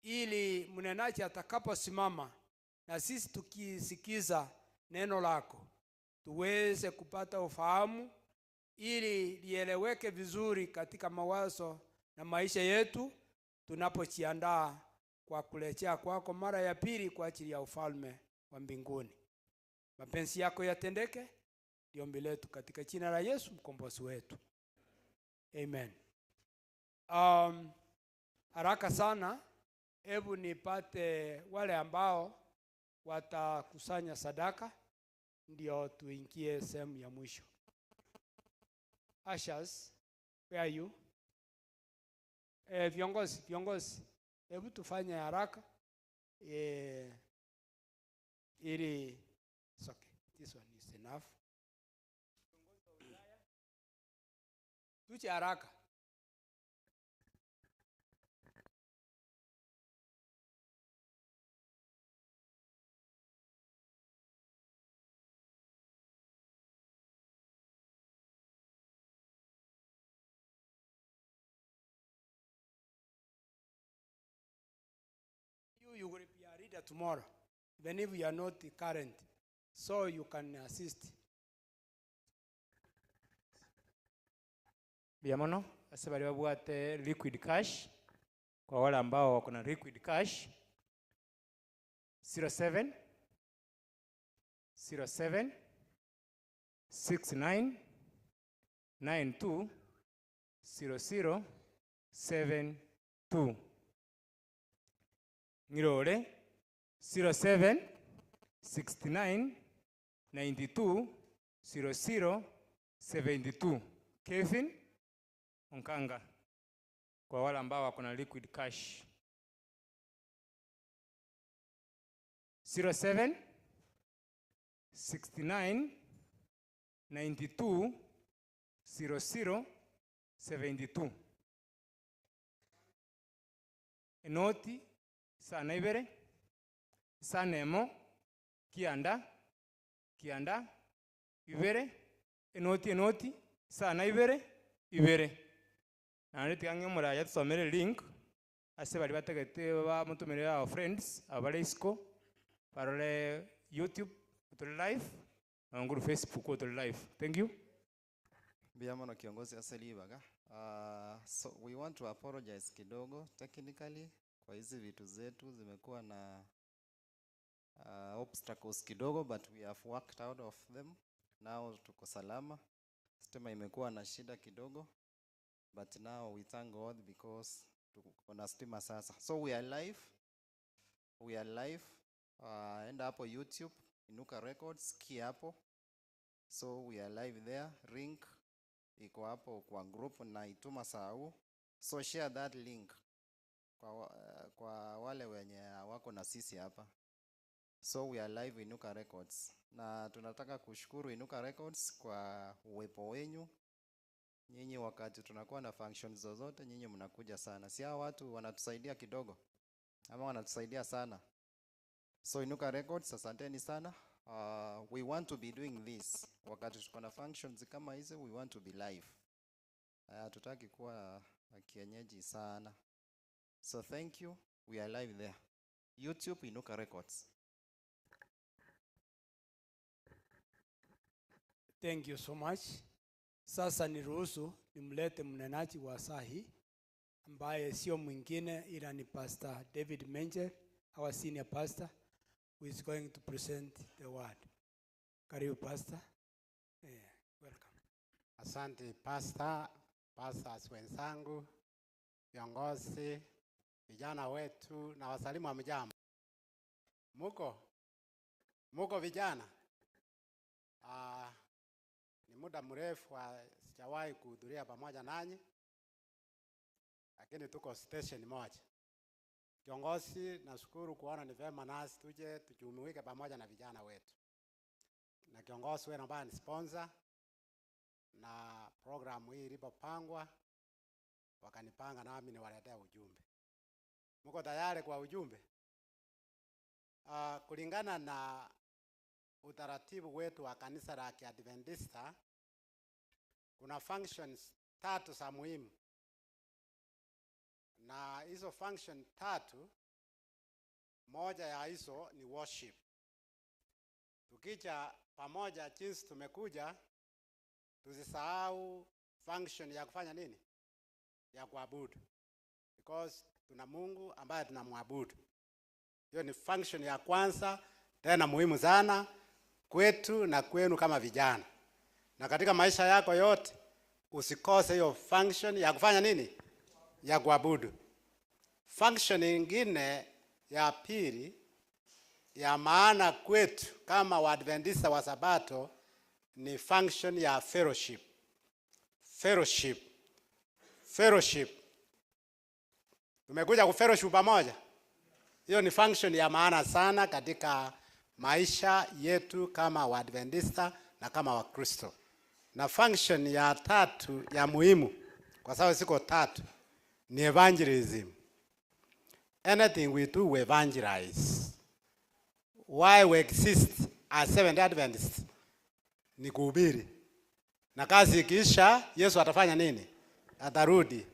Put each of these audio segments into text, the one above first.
ili mnenaji atakaposimama na sisi tukisikiza neno lako tuweze kupata ufahamu, ili lieleweke vizuri katika mawazo na maisha yetu tunapojiandaa kwa kurejea kwako mara ya pili kwa ajili ya ufalme wa mbinguni. Mapenzi yako yatendeke, ndio ombi letu katika jina la Yesu mkombozi wetu. Amen. Haraka sana, hebu nipate wale ambao watakusanya sadaka ndio tuingie sehemu ya mwisho. Ushers, where are you? Viongozi, hebu tufanye haraka. Ili it's okay. This one is enough. Tuje haraka. You will be a reader tomorrow, even if you are not current, so you can assist. Biamono, asebali wabwate liquid cash. Kwa wale ambao wako na liquid cash, 07 07 69 92 00 72. Ngirore 07 69 92 00 72. Kevin Onkanga, kwa wale ambao wako na liquid cash. 07 69 92 00 72. Enoti sana ibere sana emo kianda kianda ibere enoti enoti sana ibere ibere. Na tigange muraya tusomere link ase bari bategete ba mutumire our friends abare isko parole YouTube to live na nguru Facebook to live. Thank you. Biamono kiongozi aselibaga. So we want to apologize kidogo technically kwa hizi vitu zetu zimekuwa na obstacles kidogo, but we have worked out of them. Now tuko salama. Stima imekuwa na shida kidogo, but now we thank God because tuko na stima sasa. So we are live. We are live. Enda hapo YouTube, Inuka Records, kia hapo. So we are live there. Link iko hapo kwa group na ituma saa. So share that link kwa wale wenye wako na sisi hapa. So we are live Inuka Records. Na tunataka kushukuru Inuka Records kwa uwepo wenyu. Nyinyi wakati tunakuwa na functions zozote, nyinyi mnakuja sana. Si hao watu wanatusaidia kidogo ama wanatusaidia sana. So Inuka Records, asanteni sana. We want to be doing this. Wakati tuko na functions kama hizi, we want to be live. Hatutaki kuwa kienyeji sana. So thank you. We are live there. YouTube Inuka Records. Thank you so much. Sasa niruhusu nimlete mnenaji wa saa hii ambaye sio mwingine ila ni Pastor David Menjer, our senior pastor, who is going to present the word. Karibu Pastor. Yeah, welcome. Asante Pastor, pastors wenzangu, viongozi, vijana wetu na wasalimu wa mjambo. Muko vijana? Ni muda mrefu sijawahi kuhudhuria pamoja nanyi, lakini tuko station moja. Kiongozi, nashukuru kuona ni vema nasi tuje tujumuike pamoja na vijana wetu. Na kiongozi wetu ambaye ni sponsor na programu hii ilipopangwa, wakanipanga nami niwaletea ujumbe. Mko tayari kwa ujumbe? Kulingana na utaratibu wetu wa kanisa la Kiadventista, kuna functions tatu za muhimu. Na hizo function tatu Moja ya hizo ni worship. Tukija pamoja jinsi tumekuja, tusisahau function ya kufanya nini? Ya kuabudu. Because tuna Mungu ambaye tunamwabudu. Hiyo ni function ya kwanza, tena muhimu sana kwetu na kwenu kama vijana. Na katika maisha yako yote usikose hiyo function ya kufanya nini? Ya kuabudu. Function nyingine ya pili ya maana kwetu kama Waadventista wa Sabato ni function ya fellowship. Fellowship. Fellowship. Tumekuja kufellowship pamoja. Hiyo ni function ya maana sana katika maisha yetu kama Waadventista na kama Wakristo. Na function ya tatu ya muhimu, kwa sababu siko tatu, ni evangelism. Anything we do, we evangelize. Why we exist as Seventh Adventists ni kuhubiri. Na kazi ikiisha, Yesu atafanya nini? Atarudi.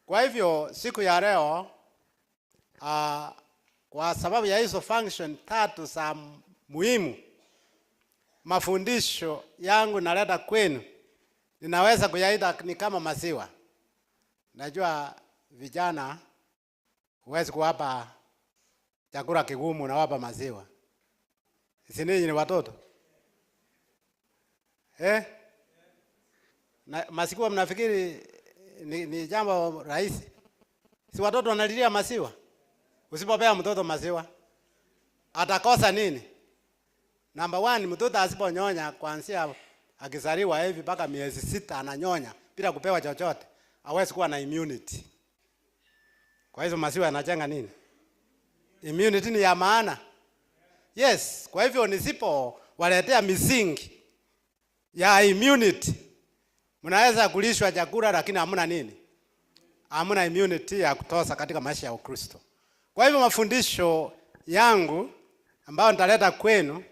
Kwa hivyo siku ya leo, kwa sababu ya hizo function tatu za muhimu, mafundisho yangu naleta kwenu, ninaweza kuyaita ni kama maziwa. Najua vijana huwezi kuwapa chakula kigumu na wapa maziwa. Si ninyi ni watoto? Eh? Na maziwa mnafikiri ni jambo rahisi? Si watoto wanalilia maziwa? Usipopea mtoto maziwa atakosa nini? Number 1, mtoto asiponyonya kuanzia akizaliwa hivi mpaka miezi 6 ananyonya bila kupewa chochote, hawezi kuwa na immunity. Kwa hizo maziwa yanajenga nini? Immunity ni ya maana. Yes, kwa hivyo nisipo waletea misingi ya immunity, mnaweza kulishwa chakula lakini hamna nini? Hamna immunity ya kutosa katika maisha ya Ukristo. Kwa hivyo mafundisho yangu ambayo nitaleta kwenu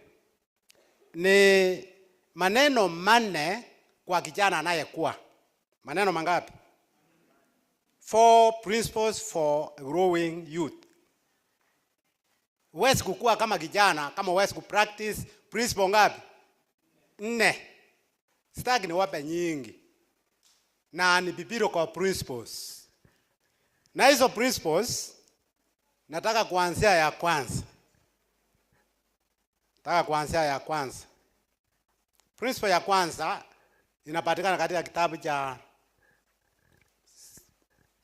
ni maneno 4 kwa kijana anayekuwa. Maneno mangapi? 4 principles for growing youth. Huwezi kukua kama kijana kama huwezi kupractice principle ngapi? 4. Sitaki niwape nyingi. Na ni biblical principles. Na hizo principles nataka kuanzia ya kwanza. Nataka kuanzia ya kwanza. Principle ya kwanza inapatikana katika kitabu cha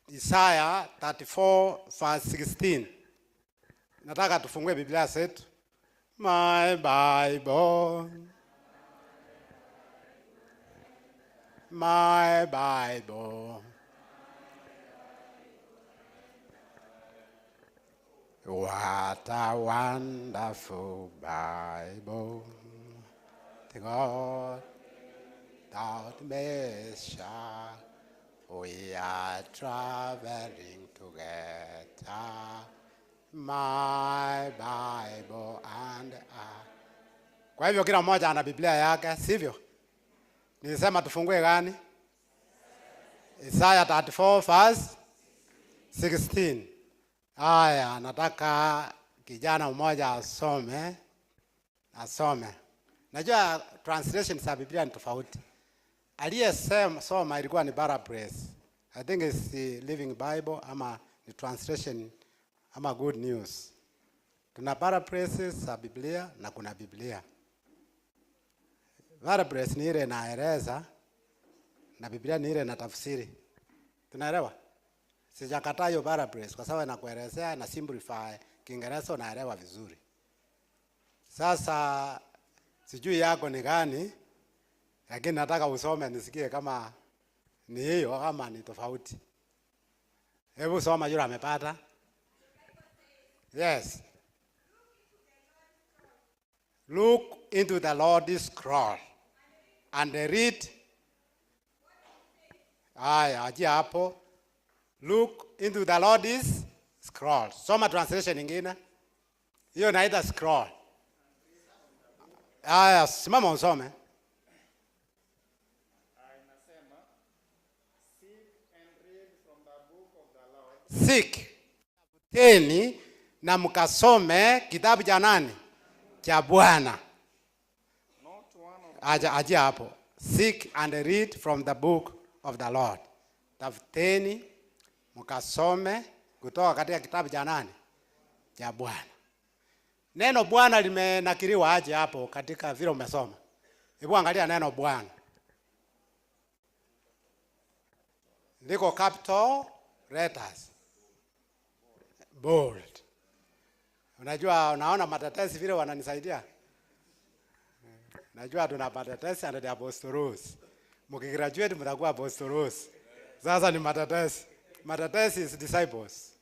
Isaiah 34 verse 16. Nataka tufungue Biblia zetu. My Bible. My Bible. What a wonderful Bible. The God without measure. We are traveling together. My Bible and I. Kwa hivyo kila mmoja ana Biblia yake, sivyo? Nilisema tufungue gani? Isaiah 34 verse 16. Haya, nataka kijana mmoja asome. Asome. Najua translation za Biblia ni tofauti. Aliyesema soma ilikuwa ni paraphrase. I think it's the Living Bible ama ni translation ama Good News. Kuna paraphrases za Biblia na kuna Biblia. Paraphrase ni ile inaeleza na Biblia ni ile inatafsiri. Tunaelewa? Sijakataa hiyo paraphrase kwa sababu inakuelezea na simplify Kiingereza unaelewa vizuri. Sasa sijui yako ni gani, lakini nataka usome nisikie kama ni hiyo ama ni tofauti. Hebu soma yule amepata. Yes. Look into the Lord's scroll and read. Aya, achia hapo. Look into the Lord's scroll. Soma translation nyingine. Hiyo inaita scroll. Aya, simama usome. Inasema, seek and read from the book of the Lord. Seek. Tafuteni Na mkasome kitabu cha nani? Cha Bwana. Aja aje hapo. Seek and read from the book of the Lord. Tafuteni mkasome kutoka katika kitabu cha nani? Cha Bwana. Neno Bwana limenakiliwa aje hapo katika vile umesoma? Hebu angalia neno Bwana. Liko capital letters. Bold. Unajua, unaona matetesi vile wananisaidia? Najua tuna matetesi and the apostolos. Mkigraduate mtakuwa apostolos. Sasa ni matetesi. Matetesi is disciples.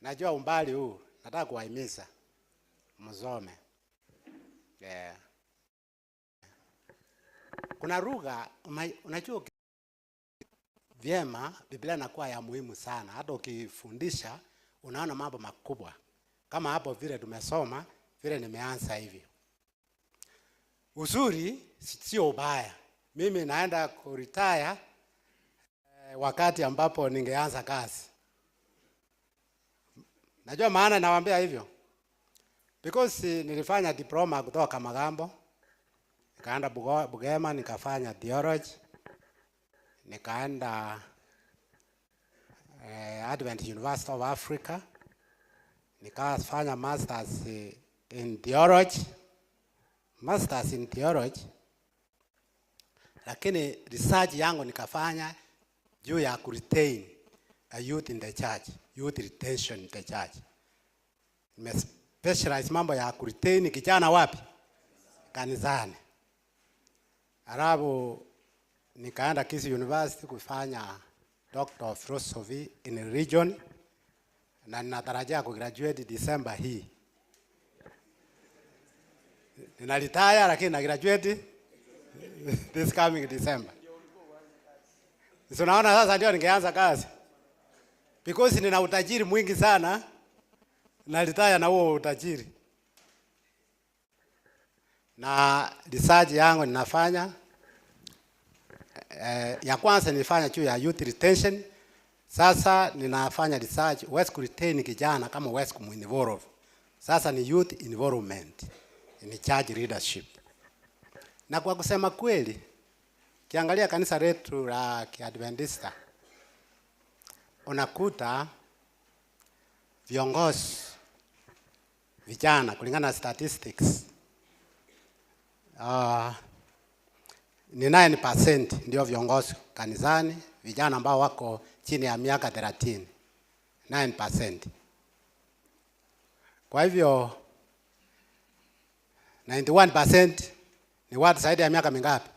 Najua umbali huu, nataka kuwahimiza msome. Yeah. Kuna lugha unajua vyema Biblia inakuwa ya muhimu sana. Hata ukifundisha unaona mambo makubwa. Kama hapo vile tumesoma, vile nimeanza hivi. Uzuri sio ubaya. Mimi naenda kuretire wakati ambapo ningeanza kazi. Najua maana nawaambia hivyo. Because nilifanya diploma kutoka Magambo. Nikaenda Bugema nikafanya theology. Nikaenda Advent University of Africa. Nikafanya masters in theology. Masters in theology. Lakini research yangu nikafanya juu ya kuretain a youth in the church, youth retention in the church. Nime specialize mambo ya kuretain kijana wapi? Kanisani. Alafu nikaenda Kisii University kufanya Doctor of Philosophy in Religion, na ninatarajia kugraduate December hii. Ninaretire lakini na graduate this coming December. So naona sasa ndio ningeanza kazi. Because nina utajiri mwingi sana, na retire na huo utajiri. Na research yangu ninafanya, ya kwanza nilifanya juu ya youth retention. Sasa ninafanya research huwezi kuretain kijana kama huwezi kuminvolve. Sasa ni youth involvement in church leadership. Na kwa kusema kweli, kiangalia kanisa letu la Kiadventista, unakuta viongozi vijana kulingana na statistics, ni 9% ndio viongozi kanisani, vijana ambao wako chini ya miaka 30, 9%. Kwa hivyo 91% ni watu zaidi ya miaka mingapi?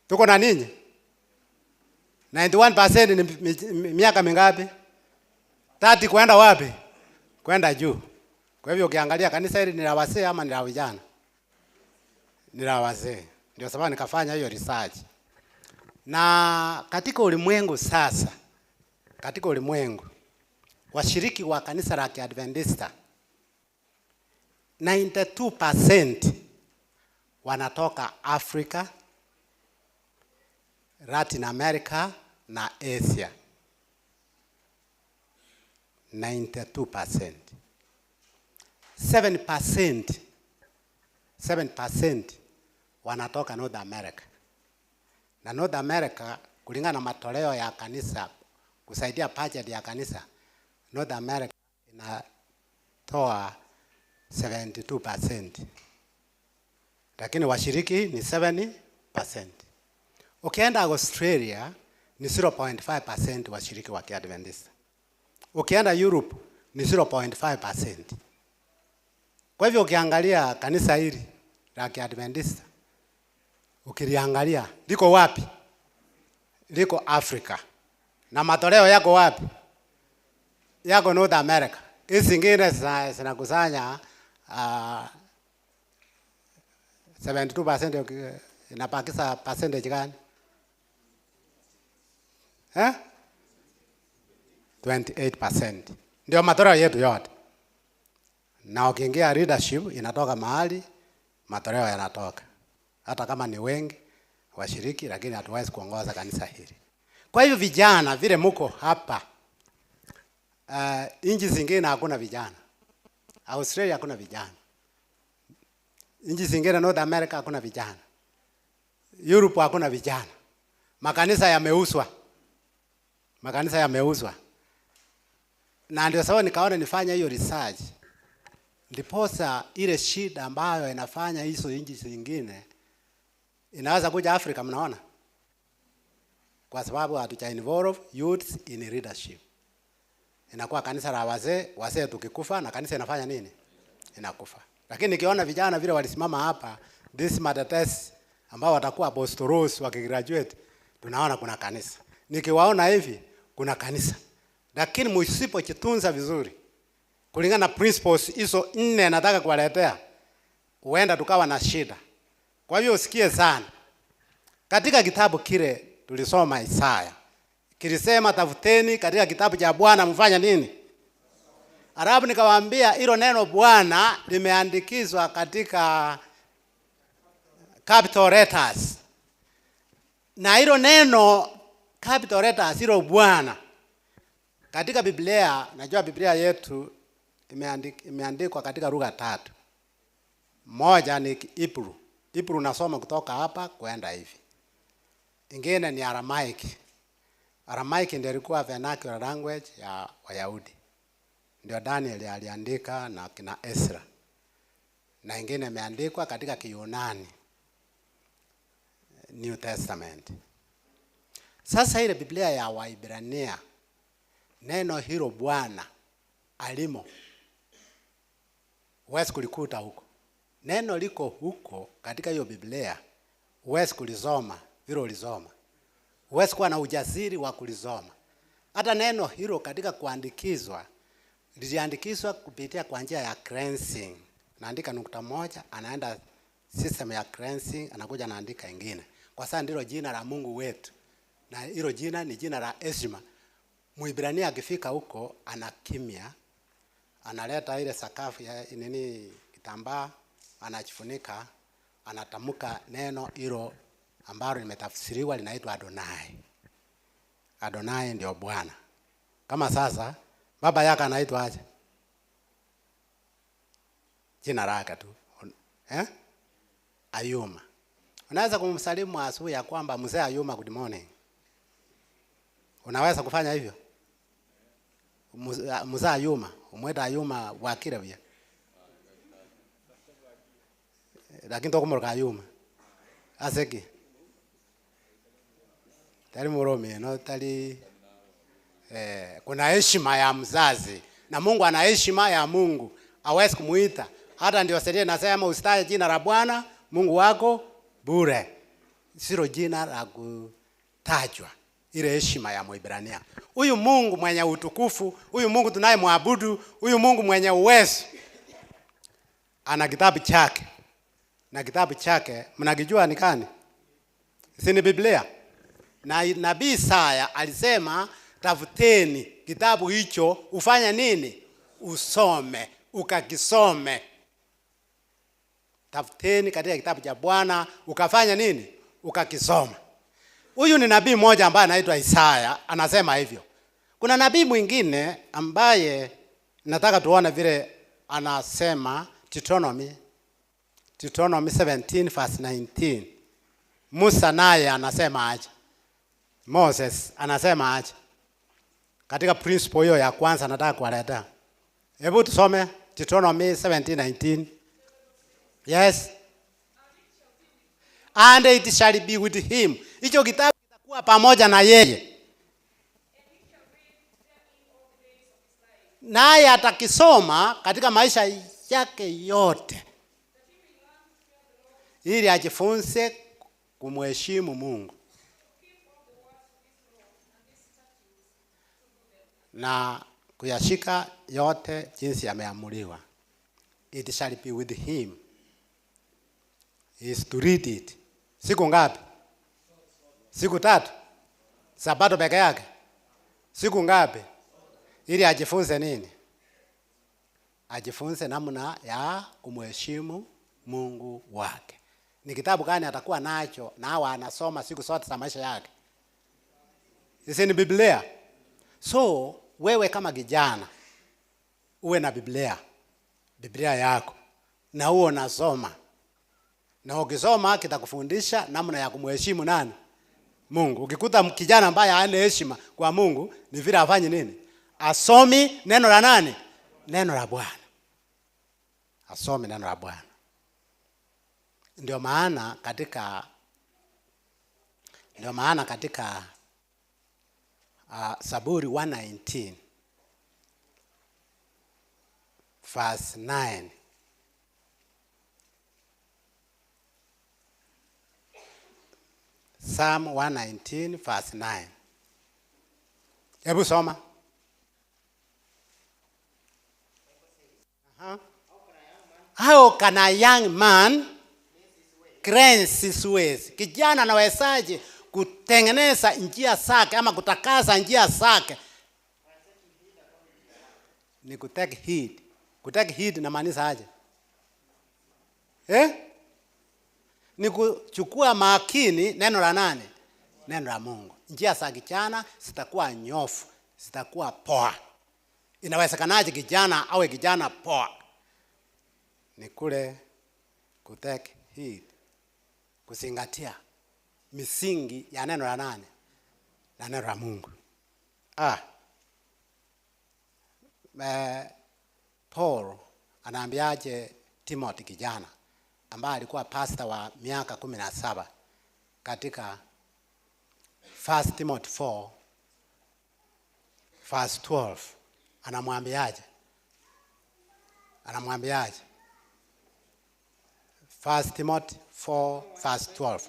Tuko na ninyi? 91% ni miaka mingapi? 30 kwenda wapi? Kwenda juu. Kwa hivyo ukiangalia kanisa hili ni la wazee ama ni la vijana? Ni la wazee. Ndio sababu nikafanya hiyo research. Na katika ulimwengu sasa, katika ulimwengu, washiriki wa kanisa la Kiadventista 92% wanatoka Afrika, Latin America na Asia. 92%. 7% wanatoka North America. Na North America kulingana na matoleo ya kanisa kusaidia budget ya kanisa, North America inatoa 72%. Lakini washiriki ni 7%. Ukienda Australia ni 0.5% washiriki wa Kiadventista. Ukienda Europe ni 0.5%. Kwa hivyo ukiangalia kanisa hili la Kiadventista, ukiliangalia liko wapi? Liko Afrika. Na matoleo yako wapi? Yako North America. Hizi zingine zinakusanya 72%, inabakisha percentage gani? 28%. Ndio matoleo yetu yote. Na ukiingia leadership inatoka mahali matoleo yanatoka. Hata kama ni wengi washiriki, lakini hatuwezi kuongoza kanisa hili. Kwa hivyo vijana vile muko hapa, Nchi zingine hakuna vijana. Australia hakuna vijana. Nchi zingine North America hakuna vijana. Europe hakuna vijana. Makanisa yameuzwa. Makanisa yameuzwa. Na ndio sababu nikaona nifanye hiyo research. Ndiposa ile shida ambayo inafanya hizo nchi zingine inaweza kuja Afrika, mnaona? Kwa sababu hatuja involve youth in leadership. Inakuwa kanisa la wazee, wazee tukikufa na kanisa inafanya nini? Inakufa. Lakini nikiona vijana vile walisimama hapa, this matates ambao watakuwa apostolos wakigraduate, tunaona kuna kanisa. Nikiwaona hivi kuna kanisa. Lakini msipojitunza vizuri kulingana na principles hizo nne nataka kuwaletea, huenda tukawa na shida. Kwa hiyo usikie sana. Katika kitabu kile tulisoma Isaya, kilisema tafuteni katika kitabu cha Bwana mfanya nini? Alafu nikawaambia hilo neno Bwana limeandikizwa katika capital letters. Na hilo neno capital letters, hilo Bwana katika Biblia, najua Biblia yetu imeandikwa katika lugha tatu. Moja ni Hebrew. Hebrew unasoma kutoka hapa kwenda hivi. Ingine ni Aramaic. Aramaic ndio ilikuwa vernacular language ya Wayahudi. Ndio Daniel aliandika na kina Ezra. Na ingine imeandikwa katika Kiyunani, New Testament. Sasa ile Biblia ya Waibrania, neno hilo Bwana alimo, huwezi kulikuta huko. Neno liko huko katika hiyo Biblia, huwezi kulisoma vile ulisoma. Huwezi kuwa na ujasiri wa kulisoma. Hata neno hilo katika kuandikizwa, liliandikizwa kupitia kwa njia ya cleansing. Naandika nukta moja, anaenda system ya cleansing, anakuja anaandika ingine. Kwa sababu ndilo jina la Mungu wetu. Na hilo jina ni jina la heshima. Muibrania akifika huko anakimya, analeta ile sakafu ya nini, kitambaa, anajifunika, anatamka neno hilo ambalo limetafsiriwa linaitwa Adonai. Adonai ndio Bwana. Kama sasa baba yake anaitwa aje? Jina lake tu. Ayuma. Unaweza kumsalimu asubuhi ya kwamba mzee Ayuma, good morning. Unaweza kufanya hivyo? Mzee Ayuma, umweta Ayuma wakira bia. Lakini tokumoroka Ayuma. Aseki. Tali murome, no tali kuna heshima ya mzazi na Mungu ana heshima ya Mungu. Hawezi kumuita. Hata ndio sheria inasema usitaje jina la Bwana Mungu wako bure. Sio jina la kutajwa. Ile heshima ya Mwibrania. Huyu Mungu mwenye utukufu, huyu Mungu tunayemwabudu, huyu Mungu mwenye uwezo ana kitabu chake. Na kitabu chake mnakijua ni gani? Si ni Biblia? Na nabii Isaya alisema tafuteni kitabu hicho ufanye nini? Usome, ukakisome. Tafuteni katika kitabu cha Bwana ukafanya nini? Ukakisoma. Huyu ni nabii mmoja ambaye anaitwa Isaya, anasema hivyo. Kuna nabii mwingine ambaye nataka tuone vile anasema, Deuteronomy 17 verse 19. Musa naye anasema aje? Moses anasema aje? Katika principle hiyo ya kwanza nataka kuwaletea. Hebu tusome Deuteronomy 17:19. Yes. And it shall be with him. Hicho kitabu kitakuwa pamoja na yeye. Naye atakisoma katika maisha yake yote, ili ajifunze kumheshimu Mungu na kuyashika yote jinsi yameamuriwa. It shall be with him. Is to read it. Siku ngapi? Siku tatu. Sabato peke yake. Siku ngapi? Ili ajifunze nini? Ajifunze namna ya kumheshimu Mungu wake. Ni kitabu gani atakuwa nacho na hawa anasoma siku zote za maisha yake? Hizi ni Biblia. So Wewe kama kijana uwe na Biblia, Biblia yako, na uwe unasoma. Na ukisoma kitakufundisha namna ya kumheshimu nani? Mungu. Ukikuta kijana ambaye hana heshima kwa Mungu, ni vile afanye nini? Asomi neno la nani? Neno la Bwana. Asome neno la Bwana. Ndio maana katika Zaburi 119 verse 9, Psalm 119 verse 9. Hebu soma. How can a young man cleanse his ways? Kijana anawezaje kutengeneza njia zake ama kutakasa njia zake? Ni kutake heed. Kutake heed inamaanisha aje? Ni kuchukua makini neno la nani? Neno la Mungu. Njia za kijana zitakuwa nyofu, zitakuwa poa. Inawezekanaje kijana awe kijana poa? Ni kule kutake heed, kuzingatia misingi ya neno la nani? La neno la Mungu. Paul anaambiaje Timothy kijana ambaye alikuwa pastor wa miaka 17 katika 1 Timothy 4 verse 12? Anamwambiaje? Anamwambiaje? 1 Timothy 4 verse 12.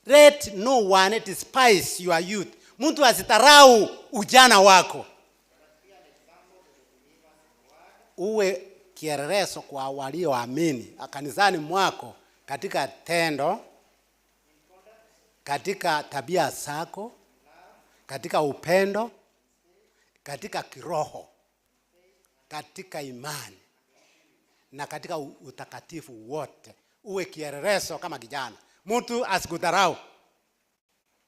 Let no one despise your youth. Mtu asitarau ujana wako. Uwe kielelezo kwa walioamini kanisani mwako, katika tendo, katika tabia zako, katika upendo, katika kiroho, katika imani na katika utakatifu wote. Uwe kielelezo kama kijana. Mtu asikudharau.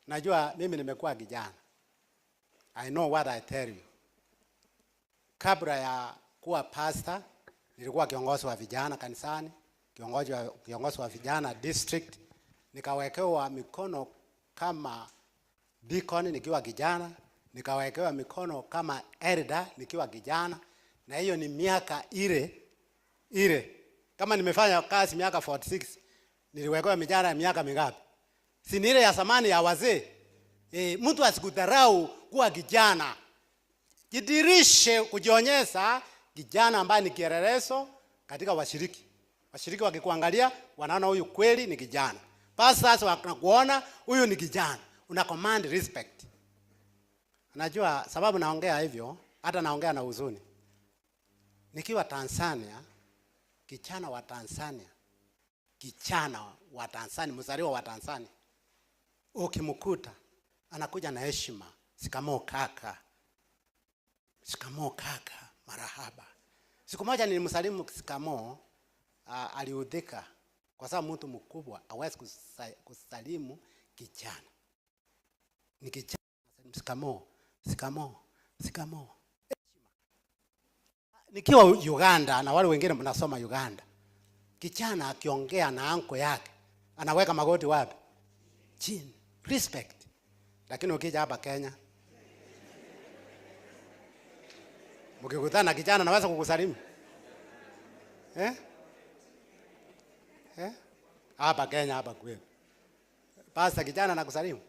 Najua mimi nimekuwa kijana. I know what I tell you. Kabla ya kuwa pastor, nilikuwa kiongozi wa vijana kanisani, kiongozi wa vijana district. Nikawekewa mikono kama deacon nikiwa kijana, nikawekewa mikono kama elder nikiwa kijana. Na hiyo ni miaka ile ile. Kama nimefanya kazi miaka 46, niliwekewa mijana ya miaka mingapi? Si ni ile ya zamani ya wazee. Mtu asikudharau kuwa kijana. Jidirishe kujionyesha kijana ambaye ni kielelezo katika washiriki. Washiriki wakikuangalia wanaona huyu kweli ni kijana. Pastors wanakuona huyu ni kijana. Una command respect. Najua sababu naongea hivyo, hata naongea na huzuni. Nikiwa Tanzania, kijana wa Tanzania, mzaliwa wa Tanzania, ukimkuta anakuja na heshima. Shikamoo kaka. Shikamoo kaka, marahaba. Siku moja nilimsalimu shikamoo, aliudhika kwa sababu mtu mkubwa hawezi kusalimu kijana. Ni kijana, shikamoo, shikamoo, shikamoo. Nikiwa Uganda na wale wengine mnasoma Uganda, kijana akiongea na anko yake anaweka magoti wapi? Chini. Respect. Lakini ukija hapa Kenya, mkikutana na kijana anaweza kukusalimu? Hapa Kenya hapa kweli. Pastor kijana anakusalimu?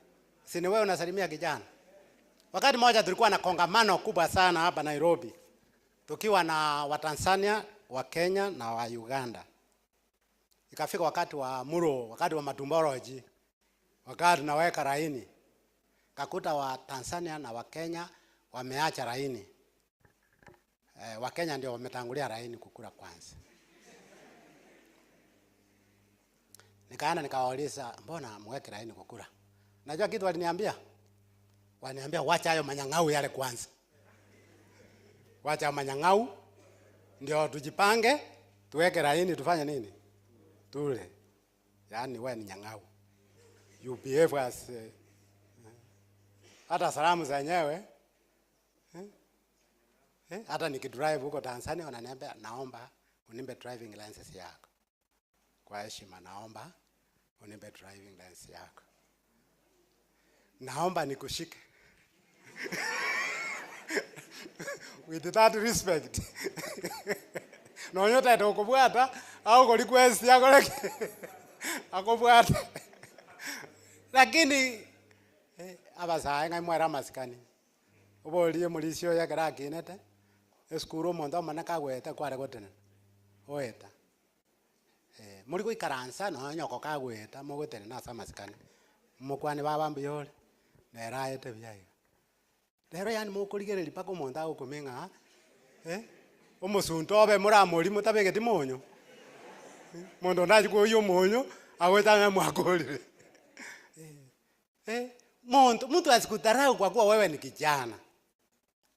Si ni wewe unasalimia kijana? Wakati mmoja tulikuwa na kongamano kubwa sana hapa Nairobi, tukiwa na Watanzania, wa Kenya na wa Uganda. Ikafika wakati wa muro, wakati wa matumboroji, wakati tunaweka laini. Kakuta wa Tanzania na wa Kenya wameacha laini. Wa Kenya ndio wametangulia laini kukula kwanza. Nikaenda nikawauliza, mbona mweke laini kukula? Najua kitu waliniambia? Waliniambia wacha hayo manyang'au yale kwanza. Wacha manyang'au ndio tujipange, tuweke laini tufanye nini? Tule. Yaani wewe ni nyang'au. You behave as hata salamu zenyewe. Hata nikidrive huko Tanzania wananiambia naomba unipe driving license yako. Kwa heshima naomba unipe driving license yako. Naomba nikushike. With that respect. Nonyota etokobwata au ko request yako leke. Akobwata. Lakini abasae ngai mwera masikani. Obolie mulisio yakera kinete. Esukuru omonto omone kagwete kware gotene. Oeta. Muri goikaransa no nyoko kagweta mogotene na ase amasikani. Mokwane baba mbuyore. Neraete buya iga. Rero yani mokorigereria mpaka omonto agokumeng'a omosunto obe moramori motabegeti monyo. Mondo ndachi koyia omonyo agwetanga mwakorire. Muntu mtu asikudharau kwa kuwa wewe ni kijana.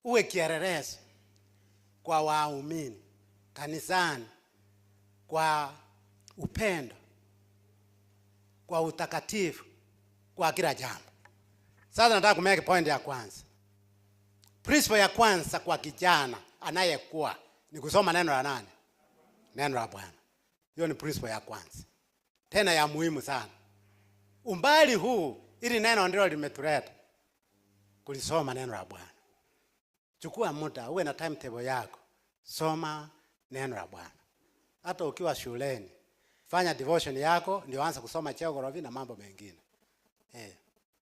Uwe kielelezo kwa waumini kanisani, kwa upendo, kwa utakatifu, kwa kila jambo. Sasa nataka kumake point ya kwanza. Principle ya kwanza kwa kijana anayekuwa ni kusoma neno la nani? Neno la Bwana. Hiyo ni principle ya kwanza. Tena ya muhimu sana. Umbali huu, ili neno ndilo limetuleta kulisoma neno la Bwana. Chukua muda, uwe na timetable yako. Soma neno la Bwana. Hata ukiwa shuleni, fanya devotion yako ndio anza kusoma geography na mambo mengine.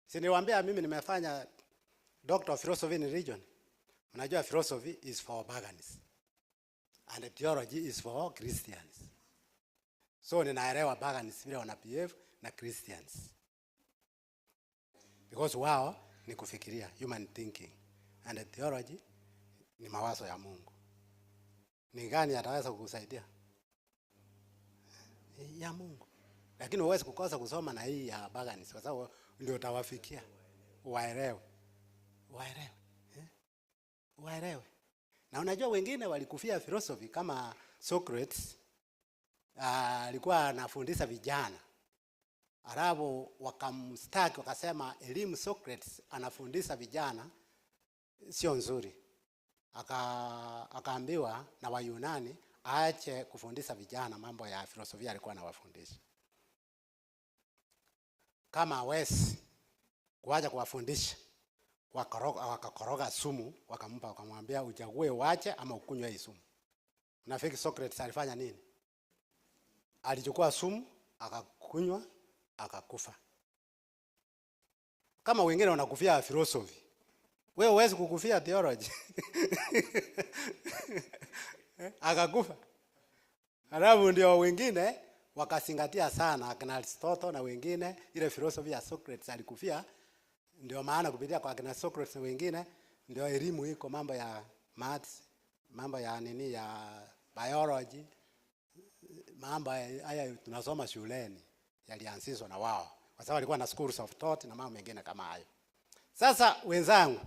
Si niwaambia mimi nimefanya Doctor of Philosophy in Religion. Mnajua philosophy is for pagans and theology is for Christians. So ninaelewa pagans vile wana behave na Christians. Because wao ni kufikiria, human thinking, and theology ni mawazo ya Mungu. Ni gani ataweza kukusaidia? Ya Mungu. Lakini huwezi kukosa kusoma na hii ya pagans kwa sababu ndio utawafikia. Waelewe. Waelewe. Waelewe. Na unajua wengine walikufia philosophy kama Socrates. Alikuwa anafundisha vijana. Arabu wakamstaki wakasema elimu Socrates anafundisha vijana sio nzuri. Akaambiwa na Wayunani aache kufundisha vijana mambo ya filosofia alikuwa anawafundisha. Kama hawezi kuacha kuwafundisha, wakakoroga sumu, wakampa, wakamwambia uchague uache ama ukunywe hii sumu. Unafikiri Socrates alifanya nini? Alichukua sumu, akakunywa, akakufa. Kama wengine wanakufia philosophy, wewe huwezi kukufia theology. Akakufa. Alafu ndio wengine wakazingatia sana akina Aristotle na wengine ile philosophy ya Socrates alikufia. Ndio maana kupitia kwa akina Socrates na wengine ndio elimu iko mambo ya maths, mambo ya nini ya biology, mambo haya tunasoma shuleni yalianzishwa na wao, kwa sababu walikuwa na schools of thought na mambo mengine kama hayo. Sasa wenzangu,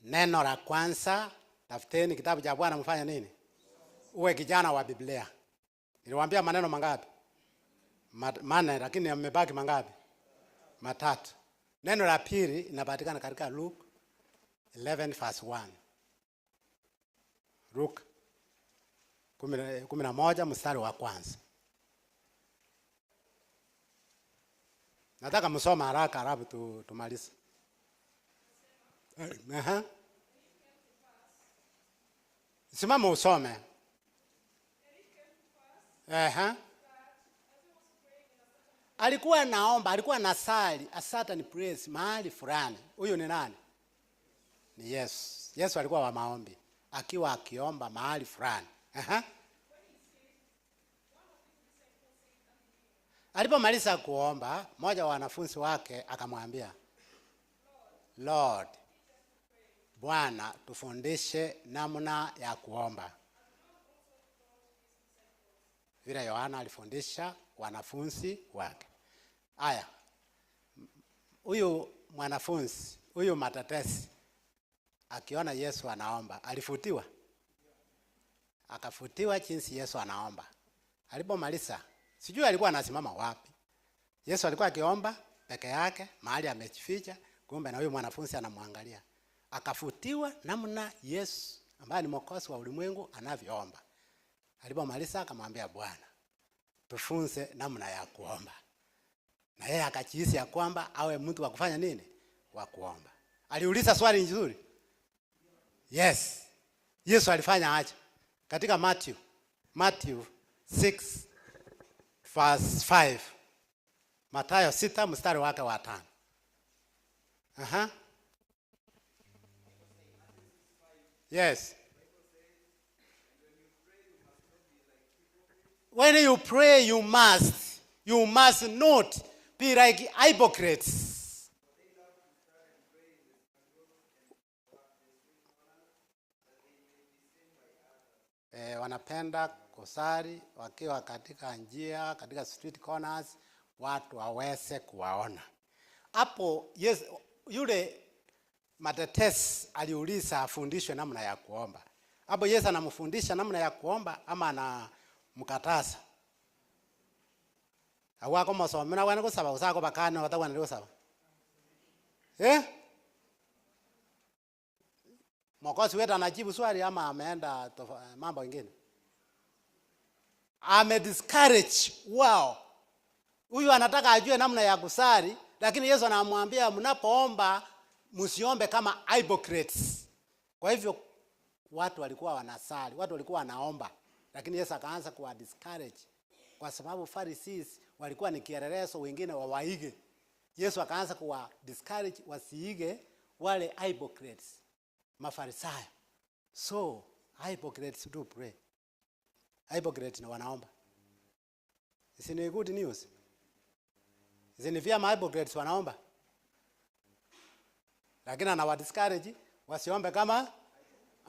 neno la kwanza, tafuteni kitabu cha Bwana mfanye nini? Uwe kijana wa Biblia. Niliwaambia maneno mangapi? Manne, lakini yamebaki mangapi? Matatu. Neno la pili inapatikana katika Luke 11 verse 1. Luke 11 mstari wa kwanza. Nataka msome haraka halafu tumalize. Simama usome. Alikuwa naomba, alikuwa nasali a certain place mahali fulani. Huyu ni nani? Ni Yesu. Yesu alikuwa wa maombi, akiwa akiomba mahali fulani. Alipomaliza kuomba, mmoja wa wanafunzi wake akamwambia, Lord, Bwana, tufundishe namna ya kuomba. Vile Yohana alifundisha wanafunzi wake. Aya, huyu mwanafunzi, huyu matatesi, akiona Yesu anaomba, alifutiwa. Akafutiwa jinsi Yesu anaomba. Alipomaliza, sijui alikuwa anasimama wapi. Yesu alikuwa akiomba peke yake, mahali amejificha, kumbe na huyu mwanafunzi anamwangalia. Akafutiwa namna Yesu ambaye ni Mwokozi wa ulimwengu anavyoomba. Alipomaliza akamwambia Bwana, tufunze namna ya kuomba. Na yeye akajihisi ya kwamba awe mtu wa kufanya nini? Wa kuomba. Aliuliza swali nzuri. Yes. Yesu alifanya aje? Katika Matthew 6 verse 5. Mathayo 6 mstari wake wa 5. Aha. Yes. When you pray, you must not be like hypocrites. Wanapenda kusali wakiwa katika njia, katika street corners, watu waweze kuwaona. Hapo yes, yule matetesi aliuliza afundishwe namna ya kuomba. Hapo Yesu anamfundisha namna ya kuomba ama anamkataza? Awako masomena wana kusaba usako bakana watawana kusaba. Eh? Mwokozi wetu anajibu swali ama ameenda mambo mengine? Ame discourage wao. Huyu anataka ajue namna ya kusali, lakini Yesu anamwambia mnapoomba msiombe kama hypocrites. Kwa hivyo watu walikuwa wanasali, watu walikuwa wanaomba, lakini Yesu akaanza kuwa discourage kwa sababu Pharisees walikuwa ni kielelezo, wengine wawaige. Yesu akaanza kuwa discourage wasiige wale hypocrites, Mafarisayo. So hypocrites do pray. Hypocrites na wanaomba. Is it good news? Is it vyema hypocrites wanaomba? Lakini anawa discourage wasiombe kama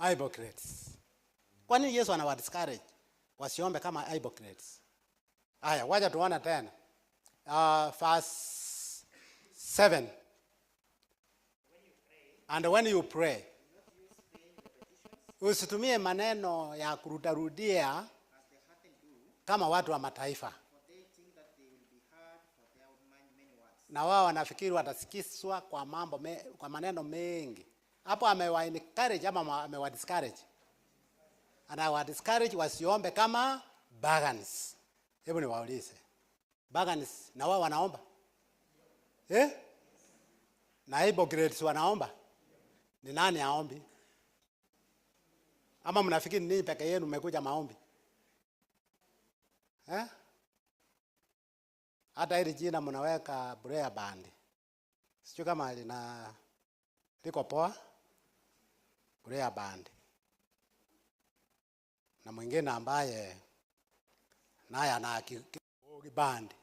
hypocrites. Kwa nini Yesu anawa discourage wasiombe kama hypocrites? Haya, wacha tuone tena. Verse 7. And when you pray, usitumie maneno ya kurudarudia kama watu wa mataifa. Na wao wanafikiri watasikizwa kwa mambo kwa maneno mengi. Hapo amewa encourage ama amewa discourage? Anawa discourage wasiombe kama pagans. Hebu niwaulize. Pagans na wao wanaomba? Eh? Na hypocrites wanaomba? Ni nani aombi? Ama mnafikiri ninyi peke yenu mmekuja maombi? Eh? Hata hili jina mnaweka prayer band. Sijui kama lina liko poa. Prayer band. Na mwingine ambaye naye ana band.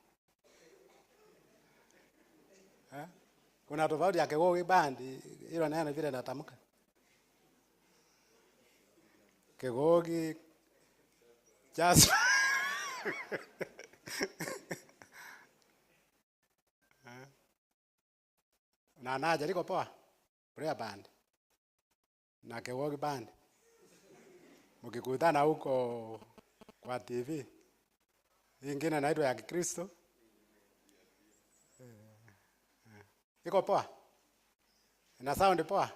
Eh? Kuna tofauti ya kigogi band, hilo neno vile natamka. Kigogi just na naja liko poa prayer band na kigogi band. Mkikutana huko kwa TV ingine naitwa ya Kikristo. Iko poa? Ina sound poa?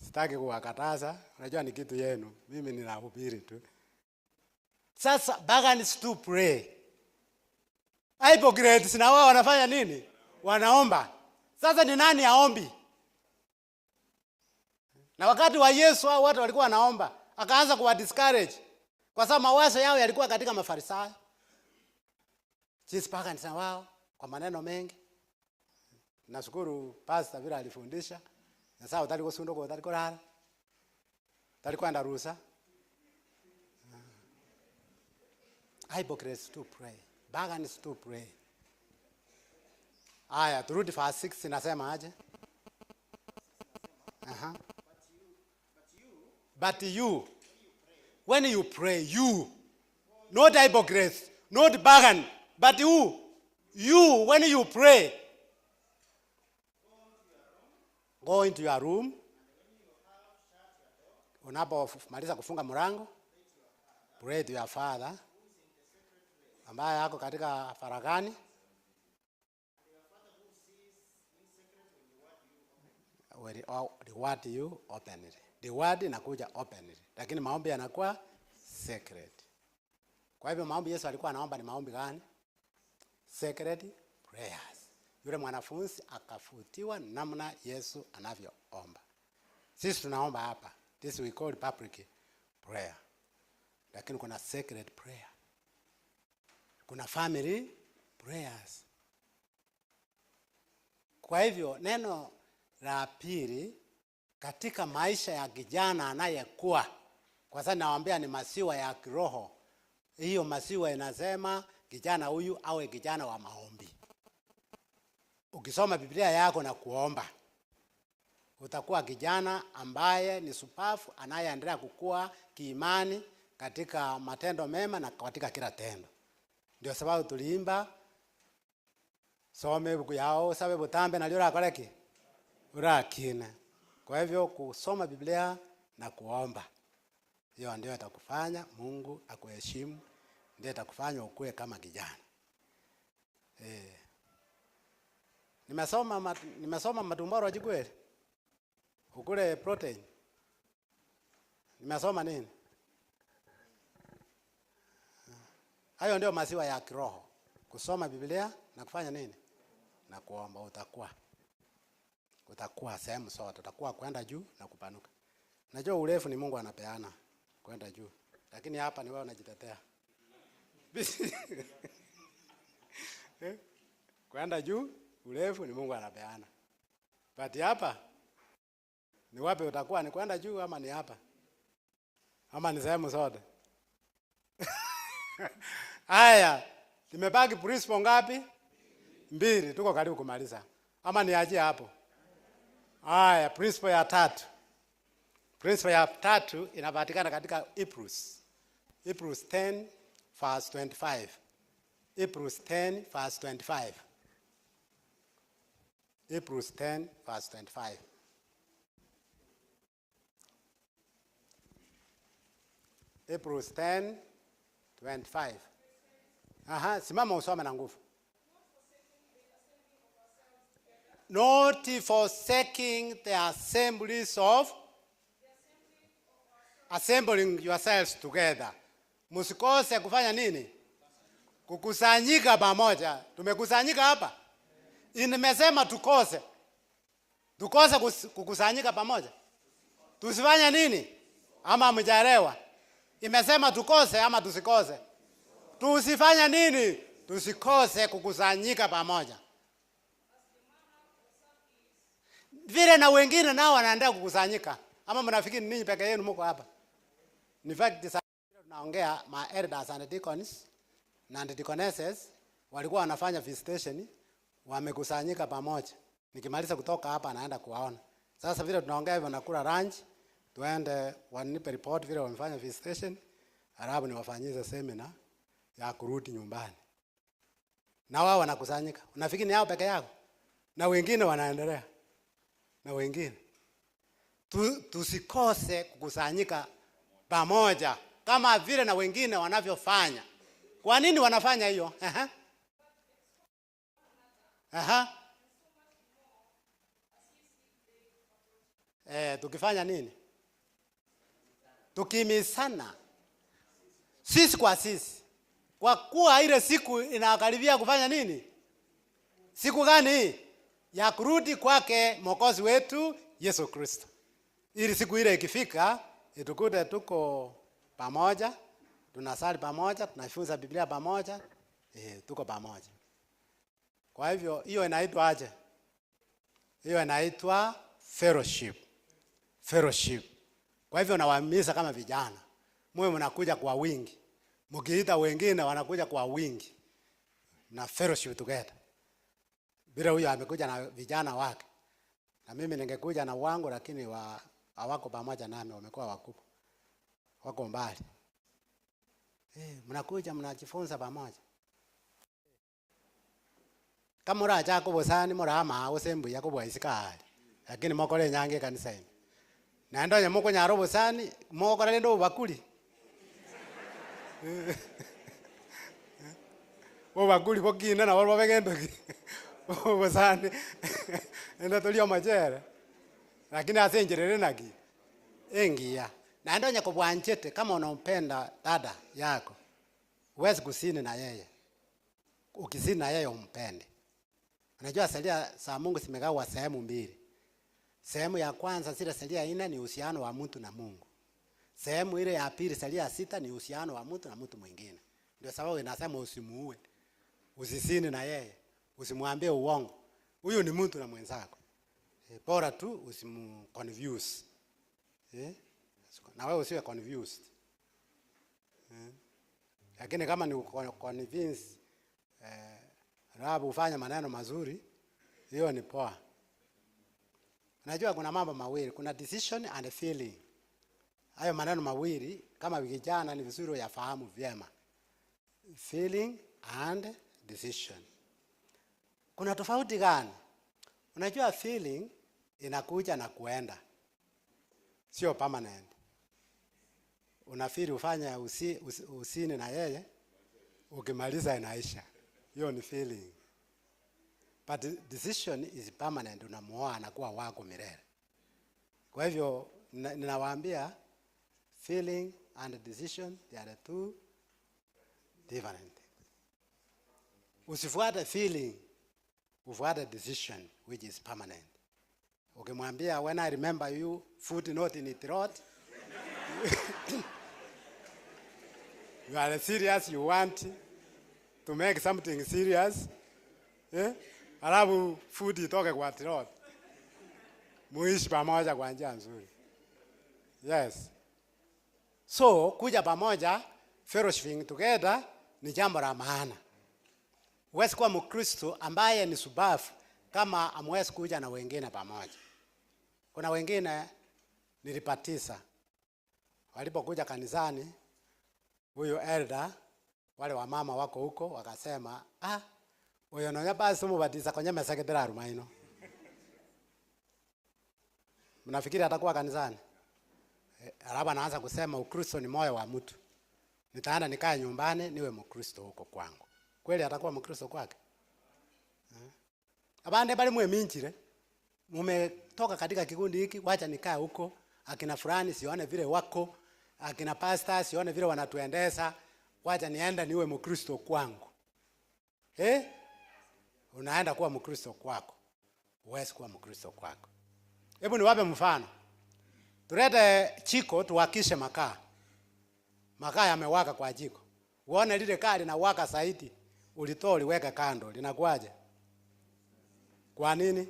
Sitaki kuwakataza, unajua ni kitu yenu. Mimi ninahubiri tu. Sasa pagans to pray. Hypocrites na wao wanafanya nini? Wanaomba. Sasa ni nani aombi? Na wakati wa Yesu hao watu walikuwa wanaomba, akaanza kuwa discourage kwa sababu mawazo yao yalikuwa katika Mafarisayo. Jinsi pagans na wao kwa maneno mengi. Nashukuru pastor vile alifundisha. Na sasa utali kusundo kwa utali kulala. Utali kwenda ruhusa. Hypocrites to pray. Pagans to pray. Aya, turudi verse 6 inasema aje? Aha. But you, when you pray, you, not hypocrites, not pagan, but you, when you pray, go into your room. Unapomaliza kufunga mlango, pray to your father ambaye yako katika faragani. will reward you openly. Reward inakuja openly, lakini maombi yanakuwa secret. Kwa hivyo maombi Yesu alikuwa anaomba ni maombi gani? Secret prayers. Yule mwanafunzi akafutiwa namna Yesu anavyoomba. Sisi tunaomba hapa. This we call public prayer. Lakini kuna secret prayer. Kuna family prayers. Kwa hivyo neno la pili katika maisha ya kijana anayekuwa, kwa sababu nawaambia ni masiwa ya kiroho. Hiyo masiwa inasema kijana huyu awe kijana wa maombi. Ukisoma Biblia yako na kuomba, utakuwa kijana ambaye ni supafu, anayeendelea kukua kiimani katika matendo mema na katika kila tendo. Ndio sababu tuliimba some buku yao sabe butambe na lyo rakoreki urakine. Kwa hivyo kusoma Biblia na kuomba, hiyo ndio itakufanya Mungu akuheshimu, ndio itakufanya ukue kama kijana. Nimesoma matumbaro jikweli. Ukule protein. Nimesoma nini? Hayo ndio maziwa ya kiroho. Kusoma Biblia na kufanya nini? Na kuomba. Utakuwa. Utakuwa sehemu zote. Utakuwa kwenda juu na kupanuka. Najua urefu ni Mungu anapeana kwenda juu. Lakini hapa ni wewe unajitetea. Kwenda juu urefu ni Mungu anapeana. But hapa ni wapi utakuwa, ni kwenda juu ama ni hapa? Ama ni sehemu zote? Haya, nimebaki principle ngapi? 2, tuko karibu kumaliza. Ama niachie hapo? Haya, principle ya tatu. Principle ya tatu inapatikana katika Hebrews. Hebrews 10 verse 25. Hebrews 10 verse 25. Hebrews 10 verse 25. Hebrews 10 25. Aha, simama usome na nguvu. Not forsaking the assemblies of assembling yourselves together. Msikose kufanya nini? Kukusanyika pamoja. Tumekusanyika hapa. Nimesema tukose. Tukose kukusanyika pamoja. Tusifanye nini? Ama mjaelewa? Imesema tukose ama tusikose? Tusifanye nini? Tusikose kukusanyika pamoja. Vile na wengine nao wanaendelea kukusanyika. Ama mnafikiri ninyi peke yenu mko hapa? In fact, tunaongea ma elders and deacons na deaconesses walikuwa wanafanya visitation, wamekusanyika pamoja. Nikimaliza kutoka hapa naenda kuwaona. Sasa vile tunaongea hivyo nakula lunch, tuende wanipe report vile wamefanya visitation, alafu niwafanyize seminar ya kurudi nyumbani. Na wao wanakusanyika. Unafikiri ni hao peke yao? Na wengine wanaendelea. Na wengine. Tusikose kukusanyika pamoja kama vile na wengine wanavyofanya. Kwa nini wanafanya hiyo? Aha. Aha. Tukifanya nini? Tukimisana sisi kwa sisi. Kwa kuwa ile siku inakaribia kufanya nini? Siku gani? Ya kurudi kwake Mwokozi wetu Yesu Kristo. Ili siku ile ikifika itukute tuko pamoja, tunasali pamoja, tunafunza Biblia pamoja, tuko pamoja. Kwa hivyo hiyo inaitwa aje? Hiyo inaitwa fellowship. Fellowship. Kwa hivyo nawahimiza kama vijana, muwe mnakuja kwa wingi. Mkiita wengine wanakuja kwa wingi. Na fellowship together. Bila huyo amekuja na vijana wake. Na mimi ningekuja na wangu, lakini hawako pamoja nami, wamekuwa wakubwa. Wako mbali. Mnakuja mnajifunza pamoja. Kama uracha kubosani murama usembu yakubwa isikali. Lakini mokore nyange kanisa ino. Na ndo nyamoko nyaro bosani mokore ndo bakuli. Bo bakuli bokina na bo bagendo. Bosani. Enda tulio majere. Lakini asenjerere naki engia. Na ndio nyakobwanchete kama unampenda dada yako. Huwezi kusini na yeye. Ukisini na yeye umpende. Unajua sheria za Mungu zimegawa sehemu mbili. Sehemu ya kwanza zile sheria 4 ni uhusiano wa mtu na Mungu. Sehemu ile ya pili sheria 6 ni uhusiano wa mtu na mtu mwingine. Ndio sababu inasema usimuue. Usisini na yeye, usimwambie uongo. Huyu ni mtu na mwenzako. Bora tu usimconfuse. Na wewe usiwe confused. Lakini kama ni convince Rabu ufanye maneno mazuri, hiyo ni poa. Unajua kuna mambo mawili, kuna decision and feeling. Hayo maneno mawili kama vijana ni vizuri uyafahamu vyema. Feeling and decision. Kuna tofauti gani? Unajua feeling inakuja na kuenda. Sio permanent. Unafeel ufanye usini na yeye, ukimaliza inaisha. Hiyo ni feeling. But decision is permanent, unamuoa anakuwa wako milele. Kwa hivyo ninawaambia feeling and decision, they are two different. Usifuate feeling, ufuate decision which is permanent. Ukimwambia when I remember you, foot not in the throat. You are serious, you want to make something serious. Alafu food itoke kwa throat. Muishi pamoja kwa njia nzuri. Yes. So kuja pamoja, fellowshipping together ni jambo la maana. Huwezi kuwa Mkristo ambaye ni subafu kama hamwezi kuja na wengine pamoja. Kuna wengine nilipatisa walipokuja kanisani, huyo elder, wale wamama wako huko wakasema, ah, huyo nonya basi mubatiza kwenye meseketera arumaino. Mnafikiri atakuwa kanisani? Alafu anaanza kusema Ukristo ni moyo wa mtu. Nitaenda nikae nyumbani niwe Mkristo huko kwangu. Kweli atakuwa Mkristo kwake? Abande bali mwe minjire. Mumetoka katika kikundi hiki, wacha nikae huko. Akina fulani sione vile wako, akina pastor sione vile wanatuendesha, wacha nienda niwe Mkristo kwangu. Unaenda kuwa Mkristo kwako. Huwezi kuwa Mkristo kwako. Hebu niwape mfano. Tulete jiko tuwakishe makaa. Makaa yamewaka kwa jiko. Uone lile kaa linawaka zaidi, ulitoa uliweka kando, linakuaje? Kwa nini?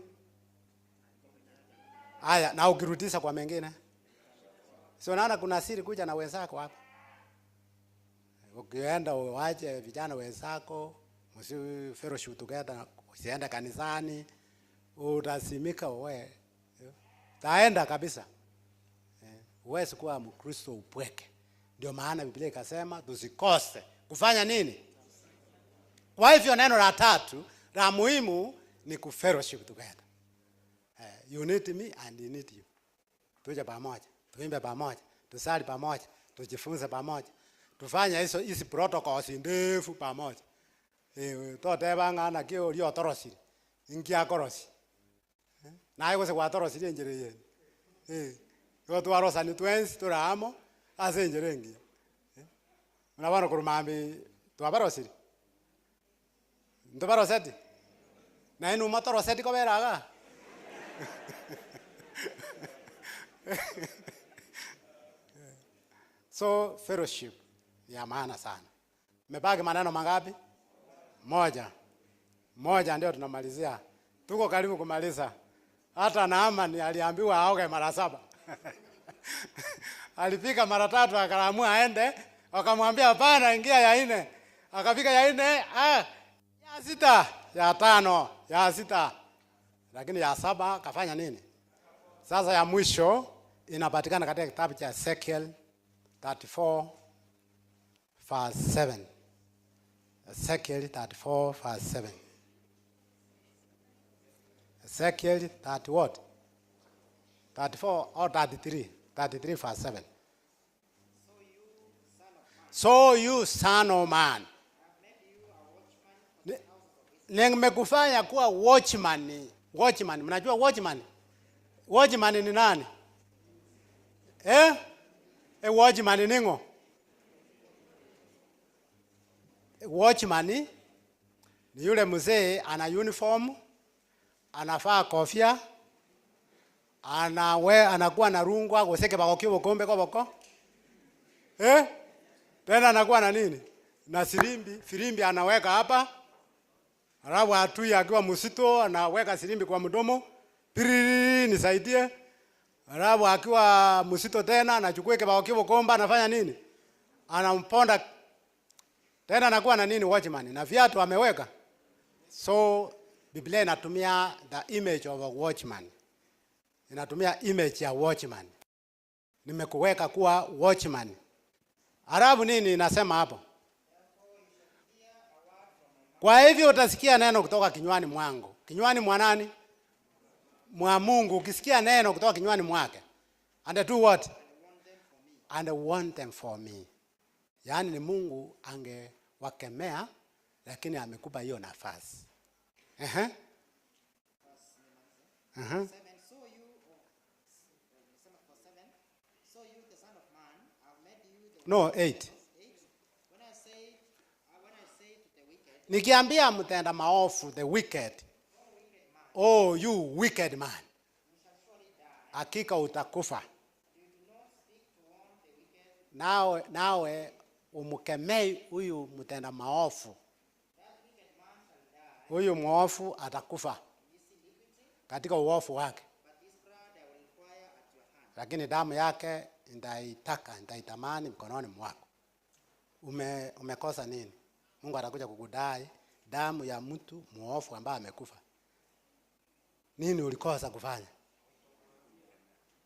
Haya, na ukirudisha kwa mengine. Sio naona kuna siri kuja na wenzako hapa. Ukienda uache vijana wenzako, msi fellowship together, usiende kanisani, utasimika wewe. Taenda kabisa. Huwezi kuwa Mkristo upweke. Ndio maana Biblia ikasema tusikose kufanya nini? Kwa hivyo neno la tatu la muhimu ni ku fellowship together. You need me and you need you. Tuje pamoja, tuimbe pamoja, tusali pamoja, tujifunze pamoja. Tufanye hizo hizi protocols ndefu pamoja. Tote bangana kio lio torosi. Ingia korosi. Na hiyo se kwa torosi njere yenu. Yo twarosa ni twens turamo ase njere ngi. Mnabana kurumambi twabarosiri. Ndobaroseti. Na inu matoroseti koberaga. So fellowship ya maana sana. Mmebaki maneno mangapi? Moja. Moja ndio tunamalizia. Tuko karibu kumaliza. Hata Naamani aliambiwa aoge mara 7. Alifika mara 3 akaamua aende, wakamwambia hapana, ingia ya 4. Akafika ya 4, ya 6, ya 5, ya 6. Lakini ya 7 kafanya nini? Sasa ya mwisho inapatikana katika kitabu cha Ezekiel 34 verse 7. Ezekiel 34 verse 7. Ezekiel 30 what? 34 or 33? 33 verse 7. So you son of man, nimekufanya kuwa watchman. Watchman, mnajua watchman? Watchman ni nani? Eh? Watchman ni ngo? Watchman ni yule mzee ana uniform, anafaa kofia, anakuwa na rungwa goseke bagokio bokombe koboko. Eh? Tena anakuwa na nini? Na sirimbi, firimbi anaweka hapa. Alafu atui akiwa msito anaweka sirimbi kwa mdomo. Piriri, nisaidie. Alafu akiwa msito tena anachukua kibao kibokomba anafanya nini? Anamponda. Tena anakuwa na nini watchman? Na viatu ameweka. So Biblia inatumia the image of a watchman. Inatumia image ya watchman. Nimekuweka kuwa watchman. Alafu nini inasema hapo? Kwa hivyo utasikia neno kutoka kinywani mwangu. Kinywani mwa nani? Mwa Mungu. Ukisikia neno kutoka kinywani mwake. And do what? And want them for me. Yaani ni Mungu angewakemea, lakini amekupa hiyo nafasi. No, 8. Nikiambia mtenda maofu, the wicked. Oh, you wicked man. Hakika utakufa. Nawe umkemei huyu mtenda maofu. Huyu mwofu atakufa katika uofu wake. Lakini damu yake nitaitaka, nitaitamani mkononi mwako. Umekosa nini? Mungu atakuja kukudai damu ya mtu mwofu ambaye amekufa. Nini ulikosa kufanya?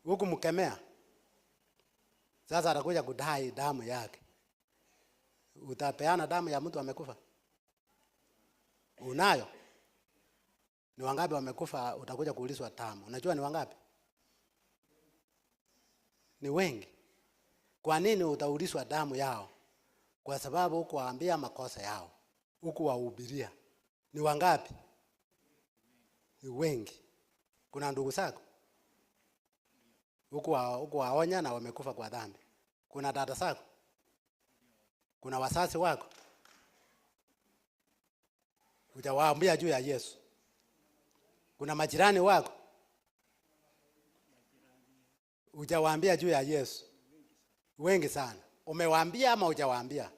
Hukumkemea. Sasa atakuja kudai damu yake. Utapeana damu ya mtu amekufa? Unayo? Ni wangapi wamekufa utakuja kuulizwa damu? Unajua ni wangapi? Ni wengi. Kwa nini utaulizwa damu yao? Kwa sababu hukuwaambia makosa yao, hukuwahubiria. Ni wangapi? Ni wengi. Kuna ndugu zako hukuwaonya na wamekufa kwa dhambi. Kuna dada zako, kuna wazazi wako hujawaambia juu ya Yesu. Kuna majirani wako hujawaambia juu ya Yesu. Wengi sana. Umewaambia ama hujawaambia?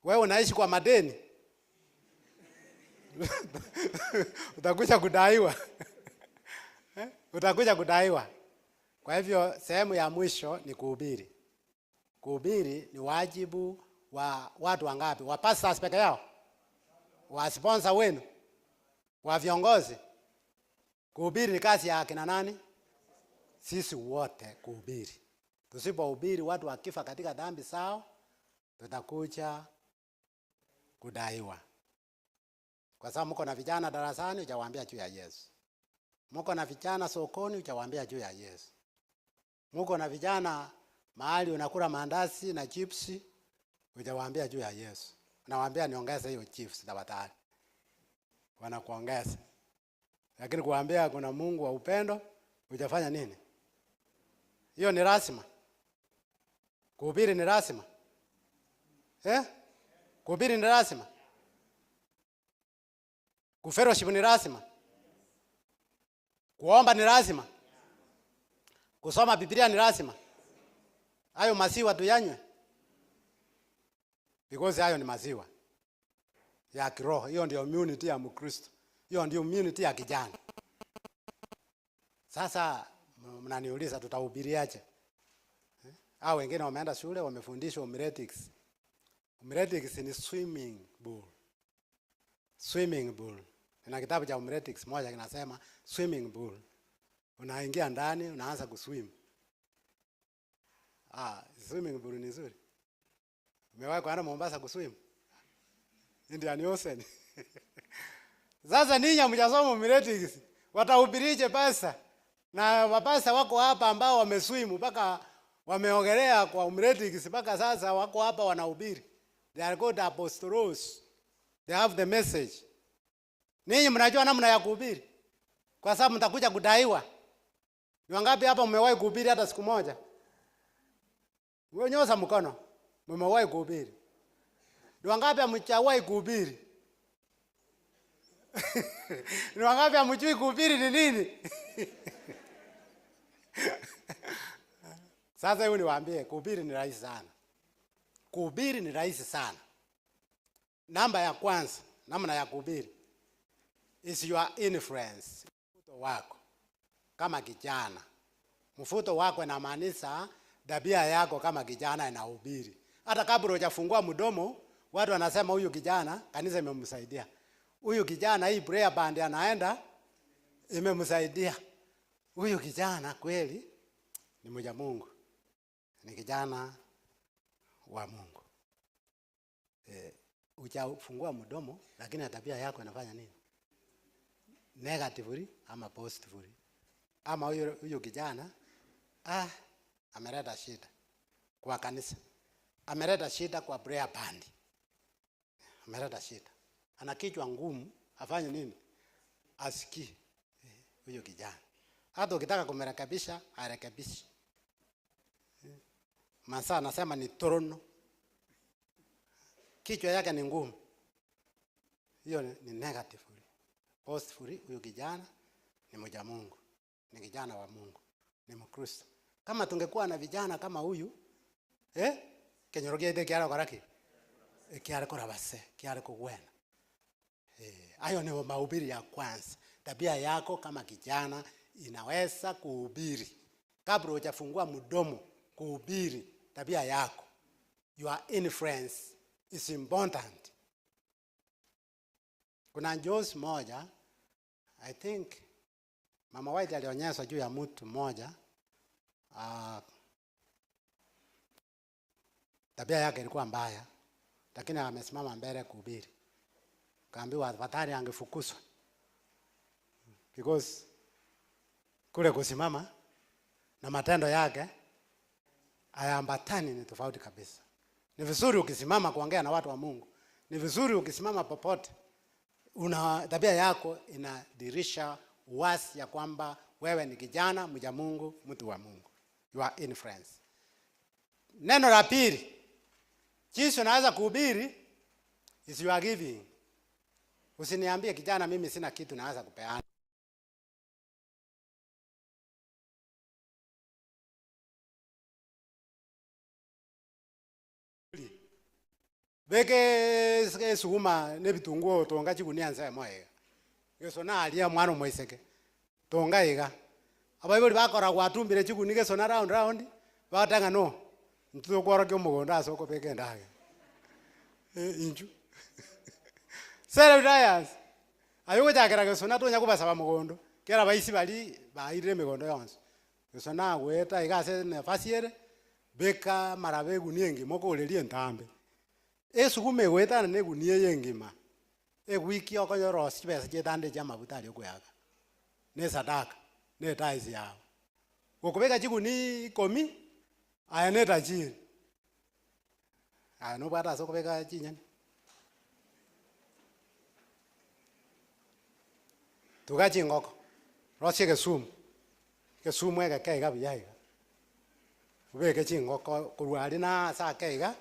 Wewe unaishi kwa madeni. Utakuja kudaiwa. Utakuja kudaiwa. Kwa hivyo sehemu ya mwisho ni kuhubiri. Kuhubiri ni wajibu wa watu wangapi? Wa pastors peke yao? Wa sponsor wenu? Wa viongozi? Kuhubiri ni kazi ya akina nani? Sisi wote kuhubiri. Tusipohubiri watu wakifa katika dhambi zao, tutakuja kudaiwa. Kwa sababu mko na vijana darasani, hujawaambia juu ya Yesu. Mko na vijana sokoni, hujawaambia juu ya Yesu. Mko na vijana mahali unakula mandazi na chips, hujawaambia juu ya Yesu. Unawaambia niongeze hiyo chips tafadhali. Wanakuongeza. Lakini kuambia kuna Mungu wa upendo, hujafanya nini? Hiyo ni lazima. Kuhubiri ni lazima. Eh? Kuhubiri ni lazima. Kufellowship ni lazima. Kuomba ni lazima. Kusoma Biblia ni lazima. Hayo maziwa tuyanywe. Because hayo ni maziwa ya kiroho. Hiyo ndio immunity ya Mkristo. Hiyo ndio immunity ya kijana. Sasa mnaniuliza tutahubiriaje? Hao wengine wameenda shule wamefundishwa homiletics. Homiletics ni swimming pool. Swimming pool. Nina kitabu cha homiletics moja kinasema swimming pool. Unaingia ndani unaanza kuswim. Swimming pool ni nzuri. Umewahi kwenda Mombasa kuswim? Indian Ocean. Sasa ninyi hamjasoma homiletics, watahubirije pesa? Na wapasa wako hapa ambao wameswim mpaka wameogelea kwa homiletics mpaka sasa wako hapa wanahubiri. They are called apostolos. They have the message. Ninyi mnajua namna ya kuhubiri. Kwa sababu mtakuja kudaiwa. Ni wangapi hapa mmewahi kuhubiri hata siku moja? Wewe nyosa mkono. Mmewahi kuhubiri? Ni wangapi hamjawahi kuhubiri? Ni wangapi hamjui kuhubiri ni nini? Sasa hebu niwaambie, kuhubiri ni rahisi sana. Kuhubiri ni rahisi sana. Namba ya kwanza, namna ya kuhubiri is your influence. Mfuto wako kama kijana. Mfuto wako inamaanisha tabia yako kama kijana inahubiri. Hata kabla hujafungua mdomo, watu wanasema huyu kijana kanisa imemsaidia. Huyu kijana hii prayer band anaenda imemsaidia. Huyu kijana kweli ni mja Mungu. Ni kijana wa Mungu. Hujafungua mdomo lakini tabia yako inafanya nini? Negatively ama positively. Ama huyu kijana ameleta shida kwa kanisa. Ameleta shida kwa prayer band. Ameleta shida. Ana kichwa ngumu, afanye nini? Asikie huyo kijana. Hata ukitaka kumrekebisha, arekebishi. Masaa anasema ni torono. Kichwa yake ni ngumu. Hiyo ni negative. Positive, huyo kijana ni mja Mungu. Ni kijana wa Mungu. Ni Mkristo. Kama tungekuwa na vijana kama huyu, kenyorogia ide kiara koraki. Kiara korabase, kiara kugwena. Hayo ni mahubiri ya kwanza. Tabia yako kama kijana inaweza kuhubiri. Kabla hujafungua mdomo kuhubiri tabia yako. Your influence is important. Kuna njozi moja, I think Mama White alionyesha juu ya mtu mmoja, tabia yake ilikuwa mbaya, lakini amesimama mbele kuhubiri. Kaambiwa afadhali angefukuzwa. Because kule kusimama na matendo yake hayaambatani, ni tofauti kabisa. Ni vizuri ukisimama kuongea na watu wa Mungu. Ni vizuri ukisimama popote, una tabia yako inadirisha wazi ya kwamba wewe ni kijana mja Mungu, mtu wa Mungu. You are influence. Neno la pili, jinsi unaweza kuhubiri is your giving. Usiniambie kijana mimi sina kitu naweza kupeana. Beke sukuma nebitunguo tonga chigunia nse moega. Geso na alia mwana moiseke. Tonga iga. Abaibori bakora gwatumbire chiguni geso na round round batanga no. Ntukwara kyo mugonda asoko beke ndage. Inju. Sere Dayas. Ayo jakera geso na tonya kubasaba mugondo. Kera baisi bali baire migondo yonse. Geso na gweta iga se nafasi ere beka marabe gunie ngimo kolerie ntambe. Esukume gwetana negunie yengima. Ewiki okonyoro chibesa chetande cha mabuta ari okweaka. Ne sadaka, ne tithes yao. Gokobeka chiguni 10 aya ne tajiri. Aya no bata sokobeka chinyani. Tuga chingoko. Rosie kesumu. Kesumu ega keiga biyaiga. Ubeke chingoko korwa ari na asa keiga.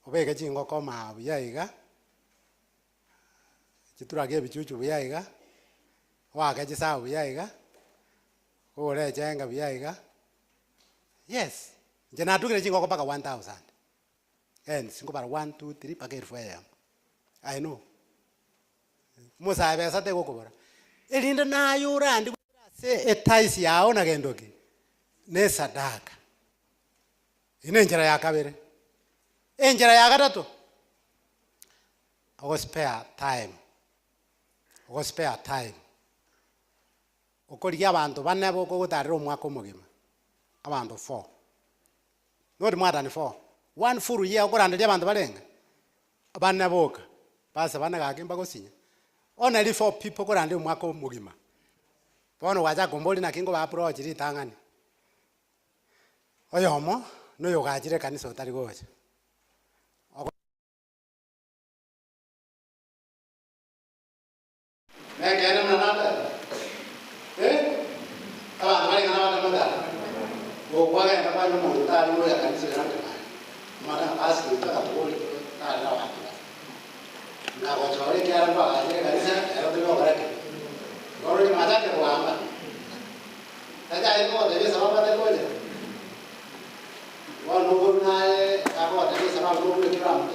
Ubeke chingoko ma biyaiga. Chiturage bichuchu biyaiga. Wake chisabu biyaiga. Ore chenga biyaiga. Yes. Nje natukire chingoko paka 1000. And singobara 1 2 3 paka 1000. I know. Musa besa te gokobora. Elinde nayo randi se etaisi yao na gendoki. Ne sadaka. Ine njira ya kabere. Enjira ya gatatu. Ogo spare time. Ogo spare time. Okorigia abantu bane boko gotarira omwaka omogima. Abantu 4. Not more than 4. One full year okoranderia abantu barenga. Bane boka. Basa bane gakimba gosinya. Only 4 people koranderia omwaka omogima. Bono wacha gomboli na kingo ba approach ritang'ani. Oyomo noyo gachire kanisa otari gocha. Neke mna nada. Abantu bari ngana Kwa kama mundu tali ya kanisa ya ndani. Mara aski utaka tuoli tali na watu. Na kwa chore kia ramba aje kanisa ero tilo kareke. Goro ni mata ke kuamba. Taja iko tele sababu tele koje. Wa logo nae ako tele sababu logo kila mtu.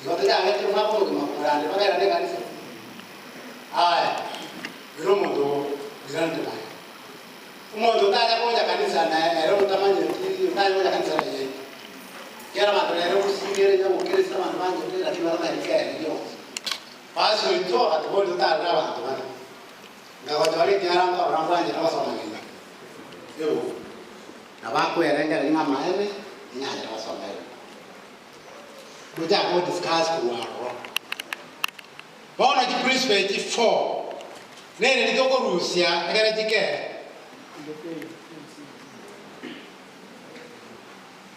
Yote ya ngeti mwapo kumakurande paka ende kanisa. Aya. Biro mundu birande bae. Umuntu utaja koja kanisa na ero utamanye utaja koja kanisa na yeye. Kera bantu ero kusigere ya mukirisa bantu banje lakini bana ikere yo. Basi ito atiboli utara bantu bana. Ngakotwali tiara ngo rambanje basoma ngina. Yo. Nabakwere ngere ngamaene inyanja basoma. Kuja go discuss kuwaro. Bona ji principle ji 4. Nene litoko Rusia egere jike.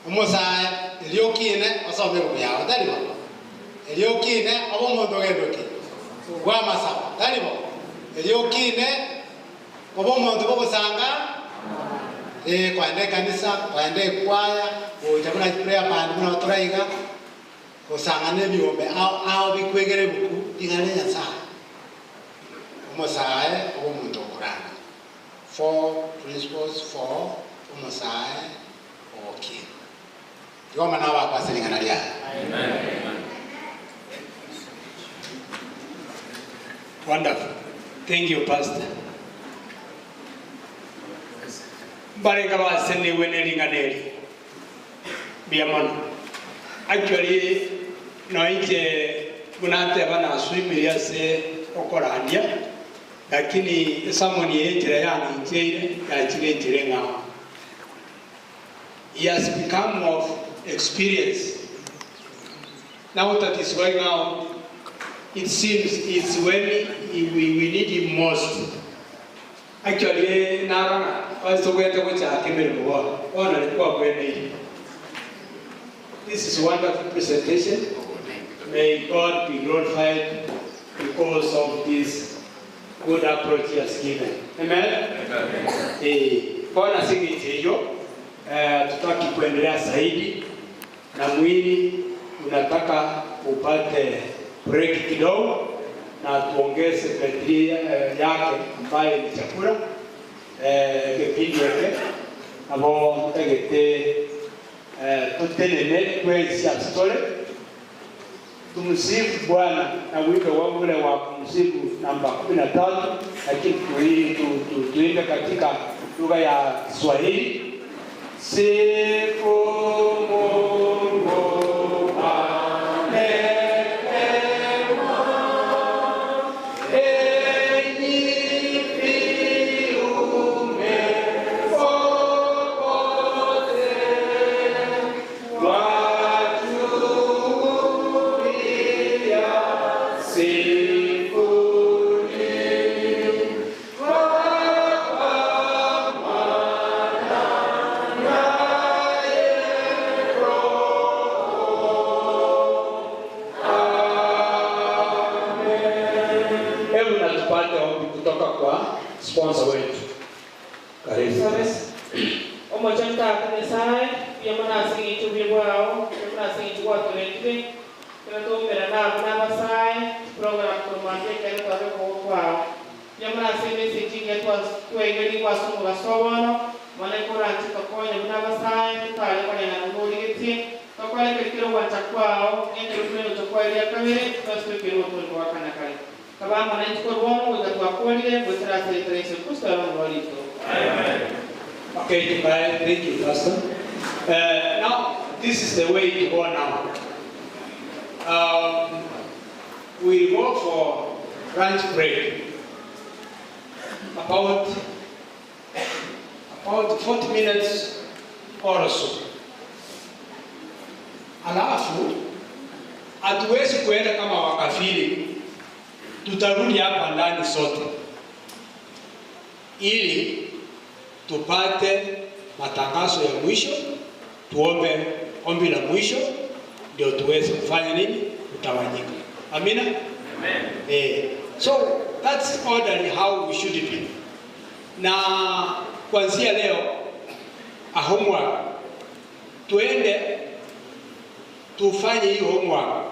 Omosa eliokine osome kuyawo talibo. Eliokine obomondo gendoki. Wa masaba talibo. Eliokine obomondo bobosanga kwaende kanisa, kwaende kwaya, ojabuna prayer band muna toraiga. Osanga nebiombe ao bikwegere buku ingane nyasaye. Omosae obomondo okuranga. 4 principles for omosae okay. Yoma na wakwa selingana lia. Amen. Wonderful. Thank you, Pastor. Barenga basene wenelinganeli. Biamono. Actually, no inje bunate bana swimiria se okorandia. Lakini samoni ejira yani injeire ya chire jire ngao. He has become of experience. Now that is going out, it seems it's when we need him most. Actually, narana this is a wonderful presentation. May God be glorified because of this good approach he has given. Amen? Amen. Bwana singicheyo tutaki kuendelea zaidi na mwili unataka upate break kidogo na tuongeze betri yake ambayo ni chakula kipindi yake abo tegete tutenene kwezi story. Tumsifu Bwana na wimbo wa ule wa kumsifu namba 13, lakini tuimbe katika lugha ya Kiswahili. Sifu Mungu amepewa, enyi viumbe popote, watulia sifuni Baba, Mwana naye Roho. Amen. Hebu na tupate ombi kutoka kwa sponsor wetu. Karibu. Omochanta kanisa yamana singi tubibwao yamana singi twatulekire tunatomera na n'abasai program kurumande kale twabe kwao yamana singi singi twegeri kwasumu basobono mane kuranti tokonya n'abasai tutale kone na nduligiti tokole kekiro wancha kwao ngende rufune tokole ya kabere twasukiro tolwa kana kale kabamba na nchiko bono wigatwakolire bwetrase trese kusta banolito. Amen. Okay, thank you, Pastor. Now, this is the way to go now. We go for lunch break. About 40 minutes or so. Alafu, hatuwezi kuenda kama wakafiri. Tutarudi hapa ndani sote ili tupate matangazo ya mwisho, tuombe ombi la mwisho ndio tuweze kufanya nini? Kutawanyika. Amina? Amen. So that's orderly how we should be. Na kuanzia leo Homework, tuende tufanye hii homework.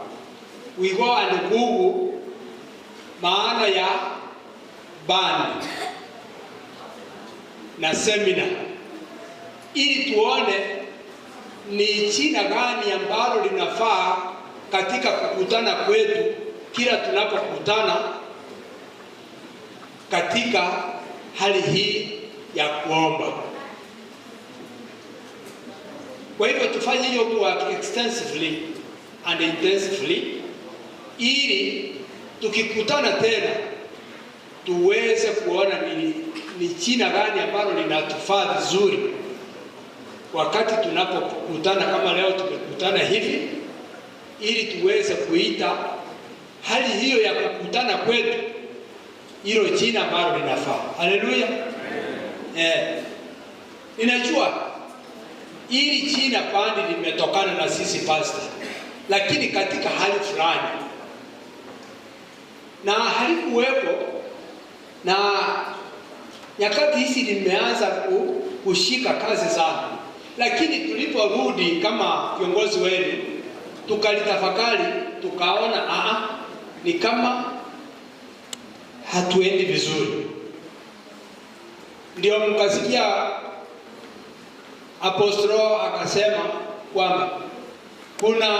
We go and google maana ya band na seminar ili tuone ni jina gani ambalo linafaa katika kukutana kwetu kila tunapokutana katika hali hii ya kuomba. Kwa hivyo tufanye hiyo work extensively and intensively ili tukikutana tena tuweze kuona ni jina gani ambalo linatufaa vizuri wakati tunapokutana kama leo tumekutana hivi, ili tuweze kuita hali hiyo ya kukutana kwetu hilo jina ambalo linafaa. Haleluya! Ninajua hili jina band limetokana na sisi pastor, lakini katika hali fulani na halikuwepo, na nyakati hizi limeanza kushika kazi sana, lakini tuliporudi kama viongozi wenu tukalitafakari, tukaona ni kama hatuendi vizuri. Ndio mkasikia apostolo akasema kwamba kuna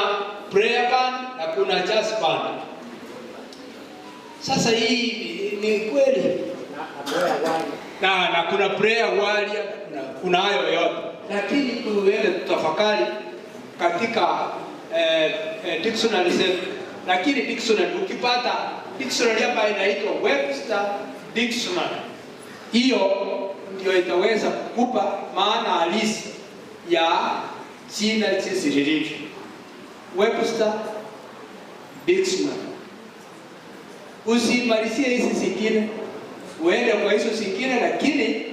prayer band na kuna jazz band. Sasa hii ni kweli na kuna prayer warrior, kuna hayo yote, lakini tuende tutafakari katika dictionary zetu. Lakini dictionary ukipata dictionary hapa inaitwa Webster Dictionary, hiyo ndio itaweza kukupa maana halisi ya jina jinsi lilivyo. Webster Dictionary. Usimalizie hizi zingine, uende kwa hizo zingine, lakini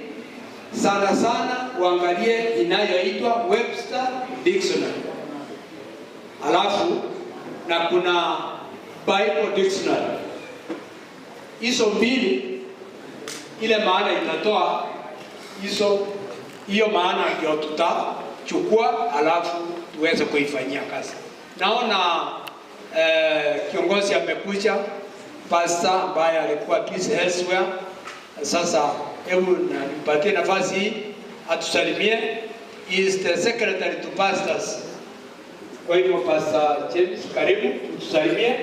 sana sana uangalie inayoitwa Webster Dictionary. Alafu na kuna Bible Dictionary. Hizo mbili, ile maana itatoa hizo, hiyo maana ndio tutachukua, alafu tuweze kuifanyia kazi. Naona kiongozi amekuja, pastor ambaye alikuwa busy elsewhere. Sasa hebu na nimpatie nafasi hii atusalimie. He is the secretary to pastors. Kwa hivyo Pastor James, karibu utusalimie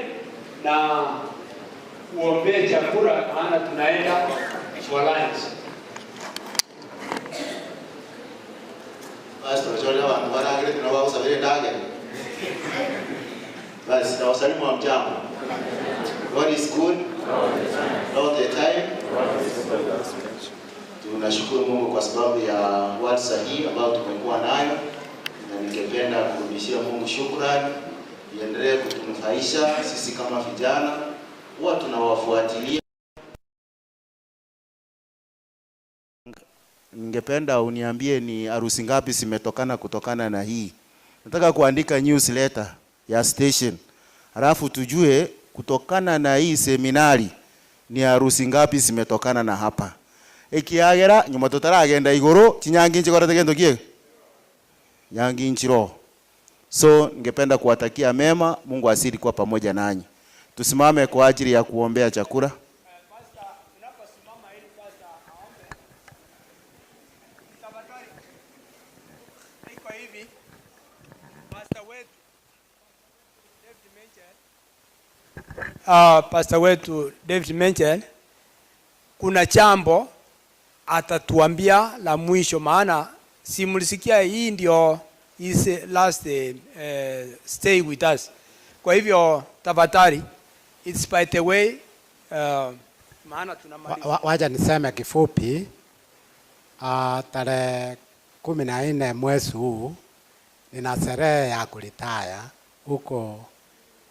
na uombee chakula, maana tunaenda for lunch. Basi tunachole abantu baragire tunabagusabire ndage. Basi nawasalimu wa mjambo. God is good all the time. Tunashukuru Mungu kwa sababu ya warsha hii ambayo tumekuwa nayo, na ningependa kurudishia Mungu shukrani. Iendelee kutunufaisha sisi kama vijana, huwa tunawafuatilia. Ningependa uniambie ni harusi ngapi zimetokana kutokana na hii. Nataka kuandika newsletter ya station, halafu tujue kutokana na hii seminari ni harusi ngapi zimetokana na hapa. Ekiagera nyuma tutaragenda iguru chinyangi nchikorete gento kie nyangi nchiro. So ningependa kuwatakia mema, Mungu asidi kuwa pamoja nanyi. Tusimame kwa ajili ya kuombea chakula. Unaposimama ili pastor aombe, tafadhali, iko hivi, pastor wetu David Menchel, pastor wetu David Menchel, kuna jambo atatuambia la mwisho, maana si mlisikia hii ndio his last stay with us. Kwa hivyo tafadhali, it's by the way, maana tunamaliza. Wacha niseme kifupi. Tarehe 14 mwezi huu nina sherehe ya kuretire huko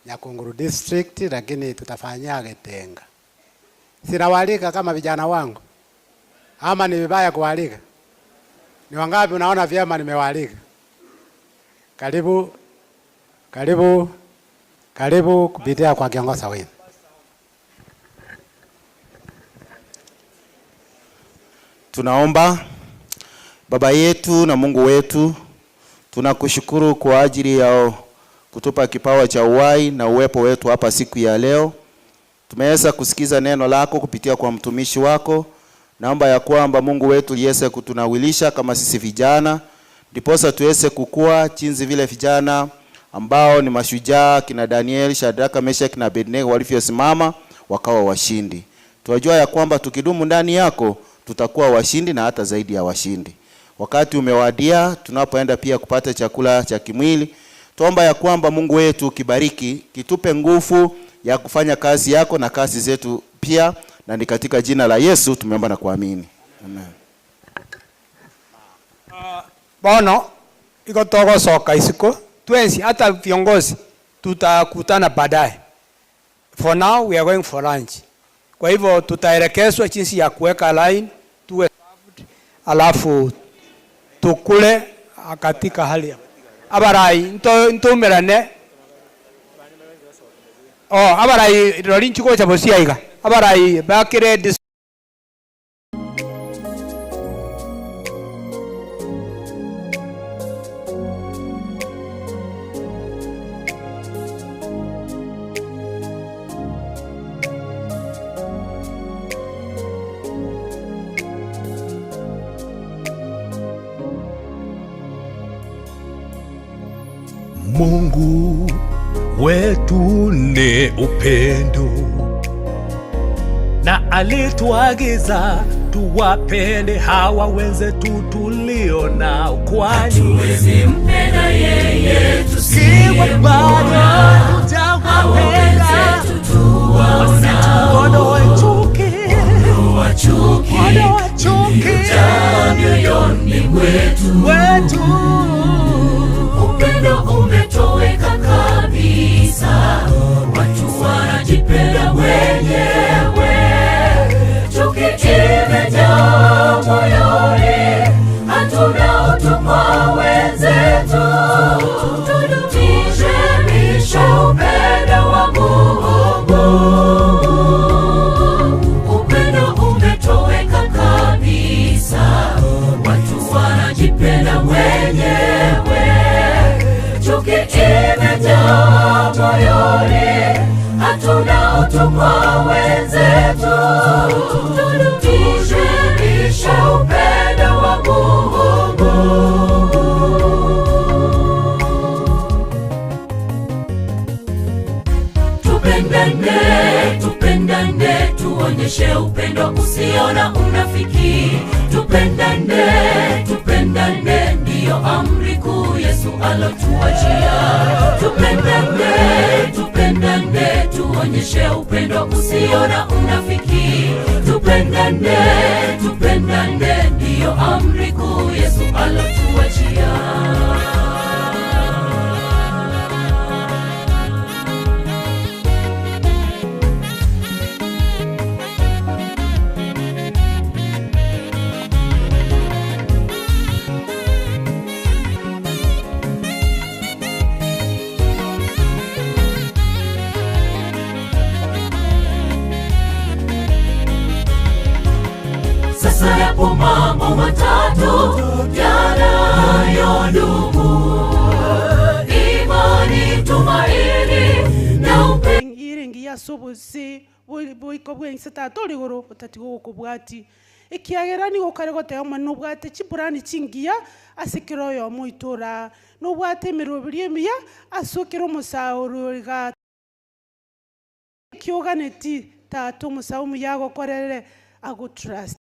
Nyakunguru District, lakini tutafanyia Gitenga. Sinawalika kama vijana wangu, ama ni vibaya kuwalika? Ni wangapi unaona vyema nimewalika? Karibu, karibu, karibu kupitia kwa kiongozi wenu. Tunaomba. Baba yetu na Mungu wetu, tunakushukuru kwa ajili ya kutupa kipawa cha uhai na uwepo wetu hapa siku ya leo. Tumeweza kusikiza neno lako kupitia kwa mtumishi wako. Naomba ya kwamba Mungu wetu liweze kutunawilisha kama sisi vijana, ndiposa tuweze kukua jinsi vile vijana ambao ni mashujaa kina Daniel, Shadraka, Meshaki na Abednego walivyosimama wakawa washindi. Tunajua ya kwamba tukidumu ndani yako tutakuwa washindi na hata zaidi ya washindi. Wakati umewadia tunapoenda pia kupata chakula cha kimwili, tuomba ya kwamba Mungu wetu kibariki, kitupe nguvu ya kufanya kazi yako na kazi zetu pia, na ni katika jina la Yesu tumeomba na kuamini. Amen. Bono iko togo soka isiko twensi hata viongozi tutakutana baadaye. For now we are going for lunch. Kwa hivyo tutaelekezwa jinsi ya kuweka line tuwe served, alafu tukule katika hali ya abarai ntumirane oh abarai rori nchikocha bosia iga abarai bakire. Mungu wetu ni upendo na alituagiza tuwapende hawa wenzetu tulio nao, kwani hatuwezi mpenda yeye tusiwe bado hatujawapenda. Ondoa chuki, ondoa chuki, ondoa chuki mioyoni mwetu. Upendo umetoweka kabisa, watu wanajipenda wenyewe, chuki imejaa moyoni, hatuna utu kwa wenzetu. Tudumishe upendo wa Mungu. Upendo umetoweka kabisa, watu wanajipenda wenyewe, chuki imejaa moyoni, hatuna utu kwa wenzetu. Tudumishe upendo wa Mungu. Tupendane, tupendane, tuonyeshe upendo usio na unafiki. Tupendane, tupendane, ndiyo amri kuu Yesu alotuachia. Tupendane, tupendane, tuonyeshe upendo usio na unafiki. Tupendane, tupendane, ndiyo amri kuu Yesu alotuachia. Sasa yapo mambo matatu yanayodumu: imani, tumaini na upendo. Iringi yasubusi buiko bwengse tata oligoro otatiga ogokobwati ekiagera nigo okare goteba omone nobwate chiburani chingiya ase kera oyomo oitora nobwate emeroberi emiya ase okere omosaoro iga kioganeti tata omosago omuya agokorere agotrust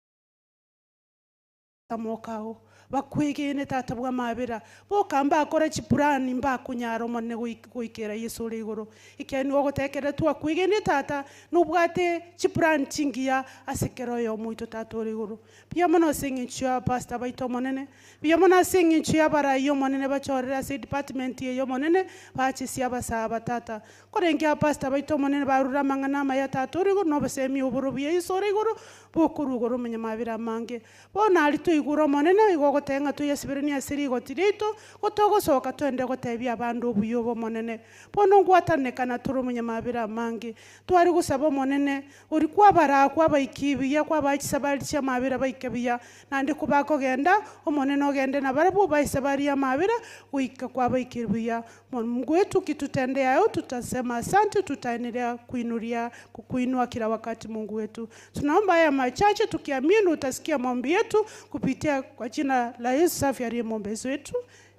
mokao bakwegene tata bwa mabera boka mbakora chipurani mbakunyara omone goikera Yesu ore igoro ekiagera nigo ogotekera twakwegene tata nobwate chipurani chingiya ase ekero oyomo oito tata ore igoro. Mbuya mono ase eng'encho ya pastor baito omonene, mbuya mono ase eng'encho ya abarai omonene bachorere ase edepartment eye omonene bachesia abasaba tata korenge abapastor baito omonene barure amang'ana amaya tata ore igoro na obosemi oboro buya Yesu ore igoro Bokorwa igoro omonyamabera amange. Bono aria twaigure Omonene, igo ogoteba ng'a toyasiberanie ase rigoti riaito, gotogosoka twende gotebia abande obuya obo Omonene. Bono ngwatanekana tore omonyamabera amange. Tware gosaba Omonene, oria kwabaraa kwabaikia buya, kwabaa chisabari chi'amabera baike buya, naende kobakogenda, Omonene ogende nabarabwo obae esabari y'amabera goika kwabaikire buya. Mungu wetu ukitutendea hayo, tutasema asante, tutaendelea kuinulia kukuinua kila wakati Mungu wetu. Tunaomba haya machache tukiamini utasikia maombi yetu kupitia kwa jina la Yesu safi aliye mwombezi wetu.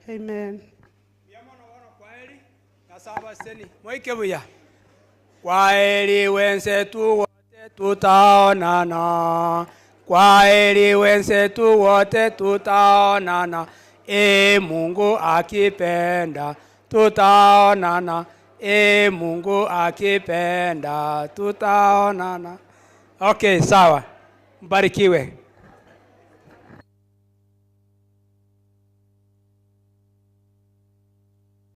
Amen. Seni mwike buya. Kwaheri wenzetu wote tutaonana. Kwaheri wenzetu wote tutaonana. E Mungu akipenda tutaonana. E Mungu akipenda tutaonana. Okay, sawa. Mbarikiwe.